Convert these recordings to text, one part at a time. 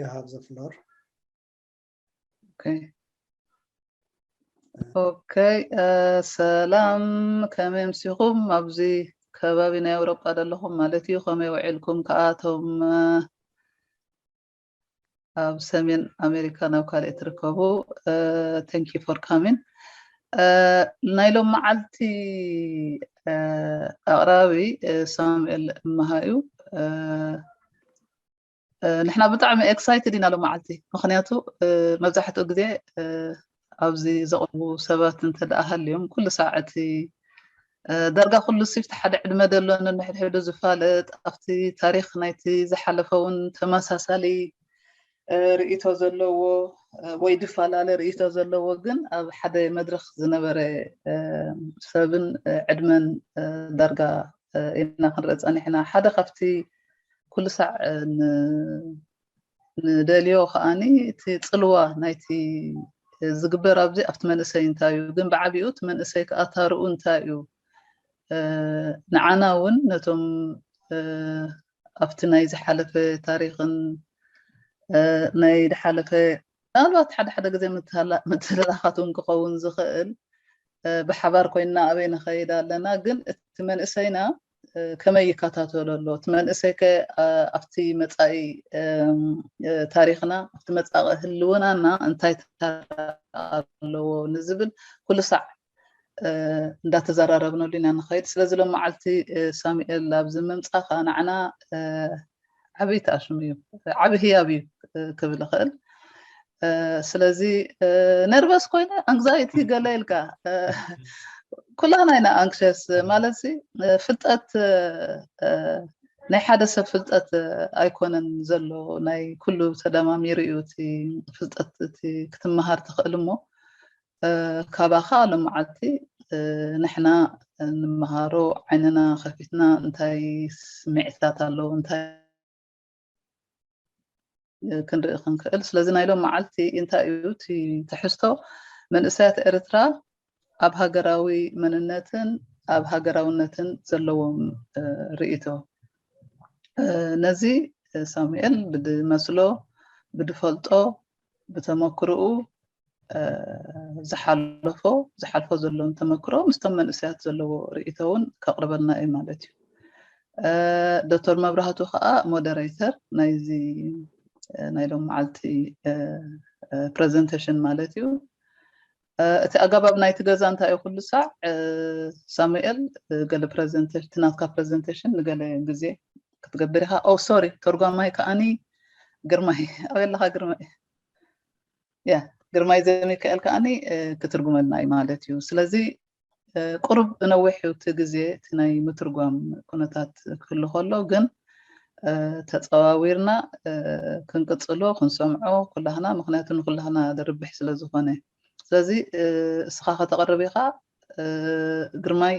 you have the floor. Okay. Okay. ሰላም፣ ከመይ ኣምሲኹም? ኣብዚ ከባቢ ናይ ኣውሮጳ ዘለኹም ማለት እዩ። ከመይ ውዒልኩም? ከኣቶም ኣብ ሰሜን ኣሜሪካ ናብ ካልእ ትርከቡ። Thank you for coming. ናይ ሎም መዓልቲ ኣቕራቢ ሳሙኤል እመሃ እዩ። ንሕና ብጣዕሚ excited ኢና ሎም መዓልቲ፣ ምክንያቱ መብዛሕትኡ ግዜ ኣብዚ ዘቕርቡ ሰባት እንተ ደኣ ሃልዮም ኩሉ ሳዕ እቲ ዳርጋ ኩሉ ሲፍቲ ሓደ ዕድመ ደሎን ንሕድሕዱ ዝፋለጥ ኣብቲ ታሪኽ ናይቲ ዝሓለፈ እውን ተመሳሳሊ ርእይቶ ዘለዎ ወይ ዝፈላለ ርእይቶ ዘለዎ ግን ኣብ ሓደ መድረኽ ዝነበረ ሰብን ዕድመን ዳርጋ ኢና ክንርኢ ጸኒሕና። ሓደ ካብቲ ኩሉ ሳዕ ንደልዮ ከኣኒ እቲ ጽልዋ ናይቲ ዝግበር ኣብዚ ኣብቲ መንእሰይ እንታይ እዩ፣ ግን ብዓቢኡ እቲ መንእሰይ ከኣ ታርኡ እንታይ እዩ፣ ንዓና እውን ነቶም ኣብቲ ናይ ዝሓለፈ ታሪኽን ናይ ዝሓለፈ ምናልባት ሓደ ሓደ ግዜ ምትህላኻት እውን ክኸውን ዝኽእል ብሓባር ኮይንና ኣበይ ንኸይድ ኣለና፣ ግን እቲ መንእሰይና ከመይ ይከታተሎ ኣሎ? እቲ መንእሰይ ከ ኣብቲ መጻኢ ታሪኽና ኣብቲ መጻኢ ህልውናና እንታይ ተራ ኣለዎ ንዝብል ኩሉ ሳዕ እንዳተዘራረብነሉ ኢና ንኸይድ። ስለዚ ሎም መዓልቲ ሳሙኤል ኣብዚ ምምጻኻ ንዓና ዓብዪ ተኣሽሙ እዩ፣ ዓብዪ ህያብ እዩ ክብል እኽእል። ስለዚ ነርቨስ ኮይነ ኣንግዛይቲ ገለ ኢልካ ኩላና ኢና ኣንክሸስ ማለት ፍልጠት ናይ ሓደ ሰብ ፍልጠት ኣይኮነን ዘሎ ናይ ኩሉ ተደማሚሩ እዩ እቲ ፍልጠት እቲ ክትመሃር ትኽእል እሞ ካባኻ ሎም መዓልቲ ንሕና ንምሃሮ ዓይንና ከፊትና እንታይ ስምዒታት ኣለዉ እንታይ ክንርኢ ክንክእል። ስለዚ ናይ ሎም መዓልቲ እንታይ እዩ እቲ ትሕዝቶ? መንእሰያት ኤርትራ ኣብ ሃገራዊ መንነትን ኣብ ሃገራውነትን ዘለዎም ርእይቶ። ነዚ ሳሙኤል ብድመስሎ ብድፈልጦ ብተመክርኡ ዝሓለፎ ዝሓልፎ ዘለውን ተመክሮ ምስቶም መንእሰያት ዘለዎ ርእይቶ እውን ከቕርበልና እዩ ማለት እዩ። ዶክተር መብራህቱ ከዓ ሞደሬተር ናይዚ ናይ ሎም መዓልቲ ፕሬዘንቴሽን ማለት እዩ። እቲ ኣገባብ ናይቲ ገዛ እንታይ እዩ? ኩሉ ሳዕ ሳሙኤል ገለ ፕሬዘንቴሽን ናትካ ፕሬዘንቴሽን ንገለ ግዜ ክትገብር ኢኻ። ኦ ሶሪ፣ ተርጓማይ ከዓኒ ግርማይ፣ ኣበይ ኣለኻ ግርማይ? ያ ግርማይ ዘሚካኤል ከዓኒ ክትርጉመልና እዩ ማለት እዩ። ስለዚ ቁሩብ ነዊሕ እዩ እቲ ግዜ፣ እቲ ናይ ምትርጓም ኩነታት ክህሉ ከሎ ግን ተፀዋዊርና ክንቅፅሎ ክንሰምዖ ኩላህና፣ ምክንያቱ ንኩላህና ዝርብሕ ስለ ዝኾነ። ስለዚ እስኻ ከተቕርብ ኢኻ። ግርማይ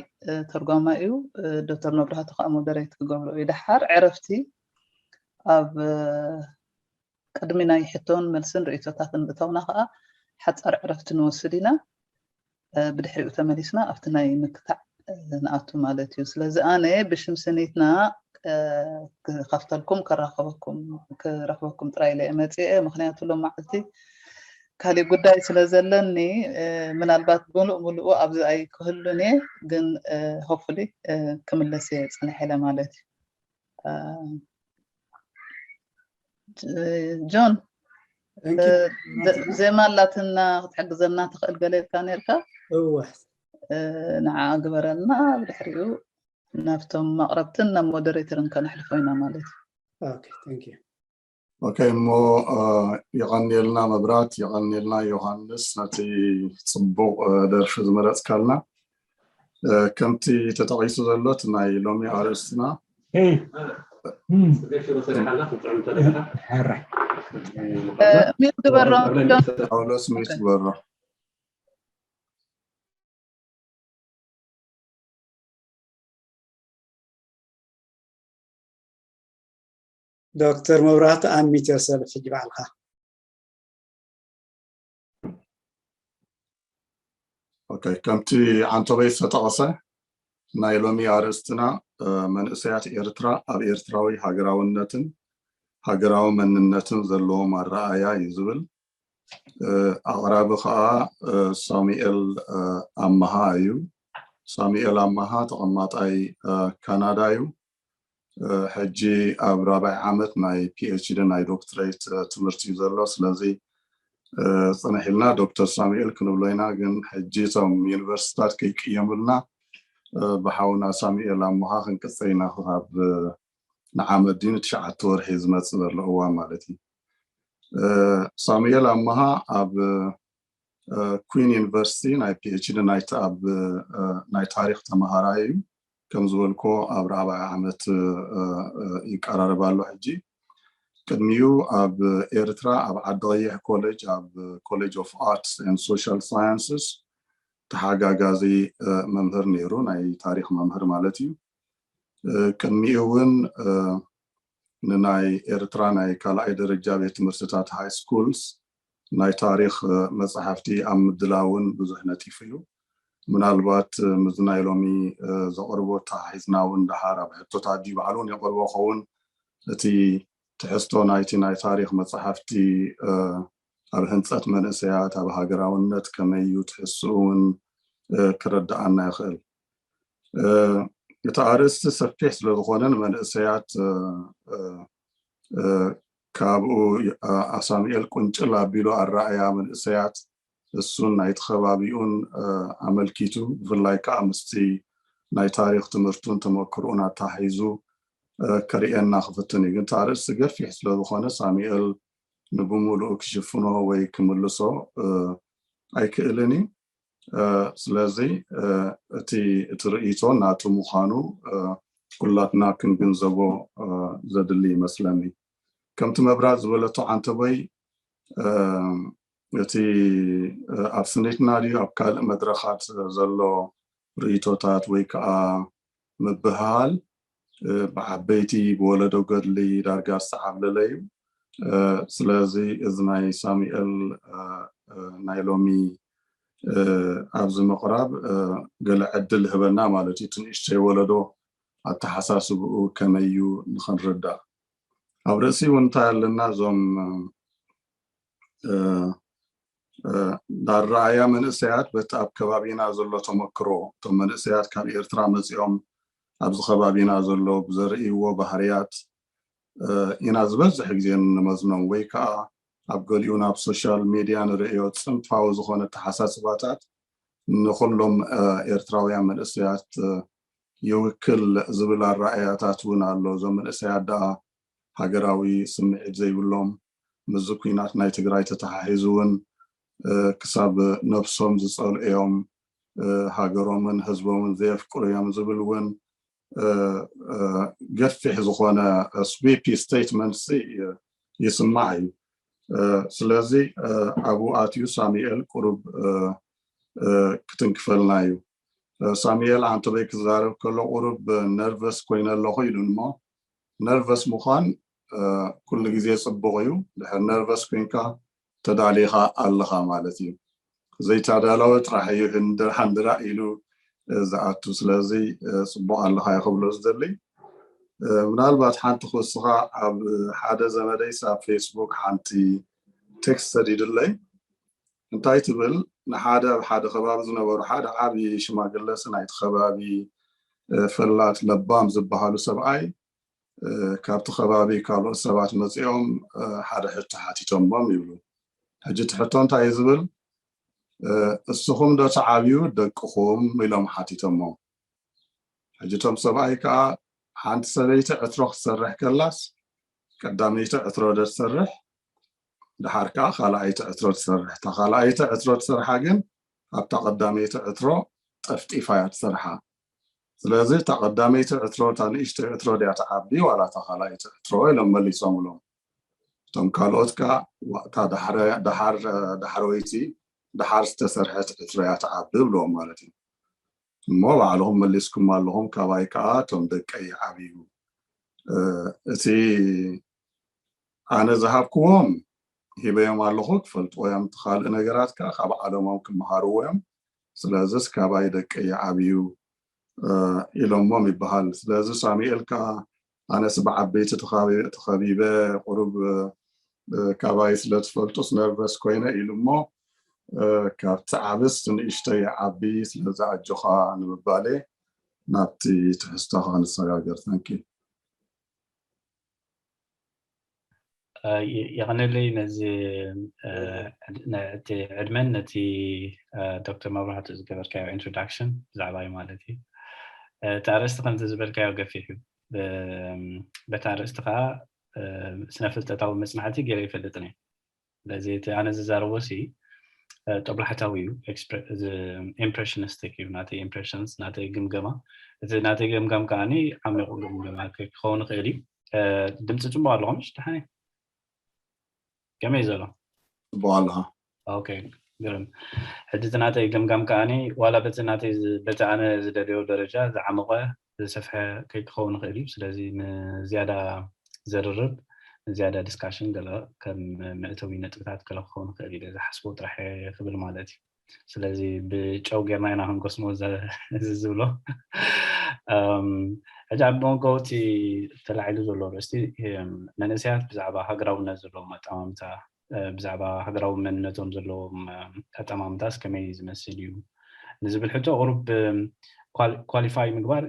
ተርጓማይ እዩ፣ ዶክተር መብራህቱ ከዓ ሞደሬት ክገብሮ እዩ። ደሓር ዕረፍቲ ኣብ ቅድሚ ናይ ሕቶን መልስን ርእይቶታትን ምእታውና ከዓ ሓፃር ዕረፍቲ ንወስድ ኢና። ብድሕሪኡ ተመሊስና ኣብቲ ናይ ምክታዕ ንኣቱ ማለት እዩ። ስለዚ ኣነ ብሽም ስኒትና ክኸፍተልኩም ከራኸበኩም ክረኽበኩም ጥራይ ኢለ እየ መፅአ። ምክንያቱ ሎም መዓልቲ ካሊእ ጉዳይ ስለ ዘለኒ ምናልባት ምሉእ ምሉኡ ኣብዚ ኣይክህሉን እየ፣ ግን ሆፉሊ ክምለስ እየ ፅንሕ ኢለ ማለት እዩ። ጆን ዜማ ኣላትና ክትሕግዘና ትኽእል ገለ ኢልካ ነርካ። እወ ንዓ ግበረልና፣ ብድሕሪኡ ናብቶም መቕረብትን ናብ ሞደሬተርን ከነሕልፎ ኢና ማለት እዩ። ኦኬ፣ thank you። ኦኬ፣ እሞ የቐንየልና መብራት፣ የቐንየልና ዮሃንስ ነቲ ጽቡቕ ደርፊ ዝመረጽካልና። ከምቲ ተጠቒሱ ዘሎ እቲ ናይ ሎሚ ኣርእስትና ሚት ግበሮ። ጳውሎስ ሚት ግበሮ። ዶክተር መብራህቱ unmute yourself ሕጂ ባዕልኻ። ኦኬ፣ ከምቲ ዓንቶበይ ዝተጠቐሰ ናይ ሎሚ ኣርእስትና መንእሰያት ኤርትራ ኣብ ኤርትራዊ ሃገራውነትን ሃገራዊ መንነትን ዘለዎም ኣረኣእያ እዩ ዝብል። ኣቕራቢ ከዓ ሳሙኤል ኣመሃ እዩ። ሳሙኤል ኣመሃ ተቐማጣይ ካናዳ እዩ። ሕጂ ኣብ ራብዓይ ዓመት ናይ ፒኤችዲ ናይ ዶክትሬት ትምህርቲ እዩ ዘሎ። ስለዚ ፅንሕ ኢልና ዶክተር ሳሙኤል ክንብሎ ኢና። ግን ሕጂ እቶም ዩኒቨርሲታት ከይቅየሙልና ብሓውና ሳሙኤል ኣመሃ ክንቅፅል ኢና። ክሳብ ንዓመት ድዩ ንትሽዓተ ወርሒ ዝመፅእ ዘሎ እዋን ማለት እዩ። ሳሙኤል ኣመሃ ኣብ ኩን ዩኒቨርሲቲ ናይ ፒኤችዲ ናይ ታሪክ ተመሃራይ እዩ። ከም ዝበልኮ ኣብ ራብዓይ ዓመት ይቀራረብ ኣሎ ሕጂ። ቅድሚኡ ኣብ ኤርትራ ኣብ ዓዲ ቀይሕ ኮሌጅ ኣብ ኮሌጅ ኦፍ ኣርትስ ኤንድ ሶሻል ሳየንስስ ተሓጋጋዚ መምህር ነይሩ፣ ናይ ታሪክ መምህር ማለት እዩ። ቅድሚኡ እውን ንናይ ኤርትራ ናይ ካልኣይ ደረጃ ቤት ትምህርትታት ሃይ ስኩልስ ናይ ታሪክ መፅሓፍቲ ኣብ ምድላውን ብዙሕ ነጢፉ እዩ። ምናልባት ምዚ ናይ ሎሚ ዘቕርቦ ተሓሒዝና እውን ደሓር ኣብ ሕቶታት ድዩ ባዕሉ እውን የቕርቦ ኸውን። እቲ ትሕዝቶ ናይቲ ናይ ታሪክ መፅሓፍቲ ኣብ ህንፀት መንእሰያት ኣብ ሃገራውነት ከመይ እዩ ትሕዝኡ እውን ክረድኣና ይኽእል። እቲ ኣርእስቲ ሰፊሕ ስለዝኾነ ንመንእሰያት ካብኡ ኣሳሙኤል ቁንጭል ኣቢሉ ኣረኣያ መንእሰያት እሱን ናይቲ ከባቢኡን ኣመልኪቱ ብፍላይ ከዓ ምስቲ ናይ ታሪክ ትምህርቱን ተመክርኡን ኣተሓሒዙ ከርእየና ክፍትን እዩ። ግን እቲ ኣርእስቲ ገፊሕ ስለዝኾነ ሳሙኤል ንብሙሉኡ ክሽፍኖ ወይ ክምልሶ ኣይክእልን እዩ። ስለዚ እቲ እቲ ርእይቶ ናቱ ምዃኑ ኩላትና ክንግንዘቦ ዘድሊ ይመስለኒ። ከምቲ መብራት ዝበለቶ ዓንተቦይ እቲ ኣብ ስኒትና ድዩ ኣብ ካልእ መድረኻት ዘሎ ርእይቶታት ወይ ከዓ ምብህሃል ብዓበይቲ ብወለዶ ገድሊ ዳርጋ ዝተዓብለለ እዩ። ስለዚ እዚ ናይ ሳሙኤል ናይ ሎሚ ኣብዚ ምቕራብ ገለ ዕድል ህበና ማለት እዩ። እቲ ንእሽተይ ወለዶ ኣተሓሳስብኡ ከመይ እዩ ንኽንርዳእ። ኣብ ርእሲ እውን እንታይ ኣለና? እዞም ዳረኣያ መንእሰያት በቲ ኣብ ከባቢና ዘሎ ተመክሮ፣ እቶም መንእሰያት ካብ ኤርትራ መፂኦም ኣብዚ ከባቢና ዘሎ ብዘርእይዎ ባህርያት ኢና ዝበዝሕ ግዜ ንመዝኖም፣ ወይ ከዓ ኣብ ገሊኡ ናብ ሶሻል ሚድያ ንርእዮ ፅንፋዊ ዝኾነ ተሓሳስባታት ንኩሎም ኤርትራውያን መንእሰያት ይውክል ዝብል ኣረኣእያታት እውን ኣሎ። እዞም መንእሰያት ደኣ ሃገራዊ ስምዒት ዘይብሎም፣ ምስዚ ኲናት ናይ ትግራይ ተተሓሒዙ እውን ክሳብ ነብሶም ዝፀልኡ እዮም፣ ሃገሮምን ህዝቦምን ዘየፍቅሩ እዮም ዝብል እውን ገፊሕ ዝኾነ ስዊፒ ስቴትመንት ይስማዕ እዩ። ስለዚ ኣብኡ ኣትዩ ሳሙኤል ቁሩብ ክትንክፈልና እዩ። ሳሙኤል ኣንተበይ ክዛረብ ከሎ ቁሩብ ነርቨስ ኮይነ ኣለኹ ኢሉ እሞ፣ ነርቨስ ምዃን ኩሉ ግዜ ፅቡቕ እዩ። ድሕር ነርቨስ ኮይንካ ተዳሊኻ ኣለኻ ማለት እዩ። ዘይተዳለወ ጥራሕ እዩ ህንድራ ሃንድራ ኢሉ ዝኣቱ። ስለዚ ፅቡቕ ኣለኻ እዩ ክብሎ ዝደሊ። ምናልባት ሓንቲ ክውስኻ፣ ኣብ ሓደ ዘመደይስ ኣብ ፌስቡክ ሓንቲ ቴክስት ሰዲድለይ። እንታይ ትብል? ንሓደ ኣብ ሓደ ከባቢ ዝነበሩ ሓደ ዓብዪ ሽማግለስ ናይቲ ከባቢ ፈላጥ ለባም ዝበሃሉ ሰብኣይ ካብቲ ከባቢ ካልኦት ሰባት መፂኦም ሓደ ሕቶ ሓቲቶሞም ይብሉ። ሕጂ እቲ ሕቶ እንታይ እዩ ዝብል? እስኹም ዶ ትዓብዩ ደቅኹም ኢሎም ሓቲቶሞም። ሕጂ እቶም ሰብኣይ ከዓ ሓንቲ ሰበይቲ ዕትሮ ክትሰርሕ ከላስ ቀዳመይቲ ዕትሮ ዶ ትሰርሕ፣ ደሓር ከዓ ካልኣይቲ ዕትሮ ትሰርሕ። እታ ካልኣይቲ ዕትሮ ትሰርሓ ግን ኣብታ ቀዳመይቲ ዕትሮ ጠፍጢፋ እያ ትሰርሓ። ስለዚ እታ ቀዳመይቲ ዕትሮ እታ ንእሽተይ ዕትሮ ድያ ትዓቢ ዋላ እታ ካልኣይቲ ዕትሮ ኢሎም መሊሶምሎም። እቶም ካልኦት ከዓ እታ ዳሕረወይቲ ደሓር ዝተሰርሐት ዕትሮ እያ ትዓቢ ብለዎም ማለት እዩ። እሞ ባዕልኹም መሊስኩም ኣለኹም፣ ካባይ ከዓ እቶም ደቀይ ይዓብዩ። እቲ ኣነ ዝሃብክዎም ሂበዮም ኣለኹ፣ ክፈልጥዎ እዮም። እቲ ካልእ ነገራት ከዓ ካብ ዓለሞም ክመሃርዎ እዮም። ስለዚስ ካባይ ደቀይ ይዓብዩ ኢሎሞም ይበሃል። ስለዚ ሳሙኤል ከዓ ኣነስ ብዓበይቲ ተኸቢበ ቁሩብ ካባይ ስለ ትፈልጡስ ነርቨስ ኮይነ ኢሉ እሞ ካብቲ ዓብስ ንእሽተይ ዓቢ ስለዚ ኣጆኻ ንምባሌ ናብቲ ትሕዝቶኻ ንሰጋገር። Thank you። የቐነለይ ነዚ እቲ ዕድመን ነቲ ዶክተር መብራህቱ ዝገበርካዮ introduction ብዛዕባይ ማለት እዩ። እቲ ኣርእስቲ ከምቲ ዝበልካዮ ገፊሕ እዩ። በቲ ኣርእስቲ ከዓ ስነ ፍልጠታዊ መፅናዕቲ ገይረ ይፈልጥን እየ። ስለዚ እቲ ኣነ ዝዛረቦ ሲ ጦብላሕታዊ እዩ፣ impressionistic እዩ ናተይ impressions፣ ናተይ ግምገማ። እቲ ናተይ ገምጋም ከዓኒ ዓሚቑ ግምገማ ክኸውን ይኽእል እዩ። ድምፂ ፅቡቅ ኣለኹም? እሺ፣ ደሓን እየ። ከመይ ዘሎ? ጽቡቕ ኣለኻ። ኦኬ፣ ግርም። ሕጂ እቲ ናተይ ገምጋም ከዓኒ ዋላ በቲ ናተይ ዝ- በቲ ኣነ ዝደልዮ ደረጃ ዝዓመቐ ዝሰፍሐ ከይክኸውን ይኽእል እዩ። ስለዚ ንዝያዳ ዘርርብ ንዝያዳ ዲስካሽን ገለ ከም መእተዊ ነጥብታት ገለ ክኸውን ይኽእል እዩ ዝሓስቦ ጥራሕ እየ ክብል ማለት እዩ። ስለዚ ብጨው ጌርና ኢና ክንጎስሞ እዚ ዝብሎ። ሕጂ ኣብ መንጎ እቲ ተላዒሉ ዘሎ ርእስቲ መንእሰያት ብዛዕባ ሃገራውነት ዘለዎም ኣጠማምታ፣ ብዛዕባ ሃገራዊ መንነቶም ዘለዎም ኣጠማምታስ ከመይ ዝመስል እዩ ንዝብል ሕቶ ቁሩብ ኳሊፋይ ምግባር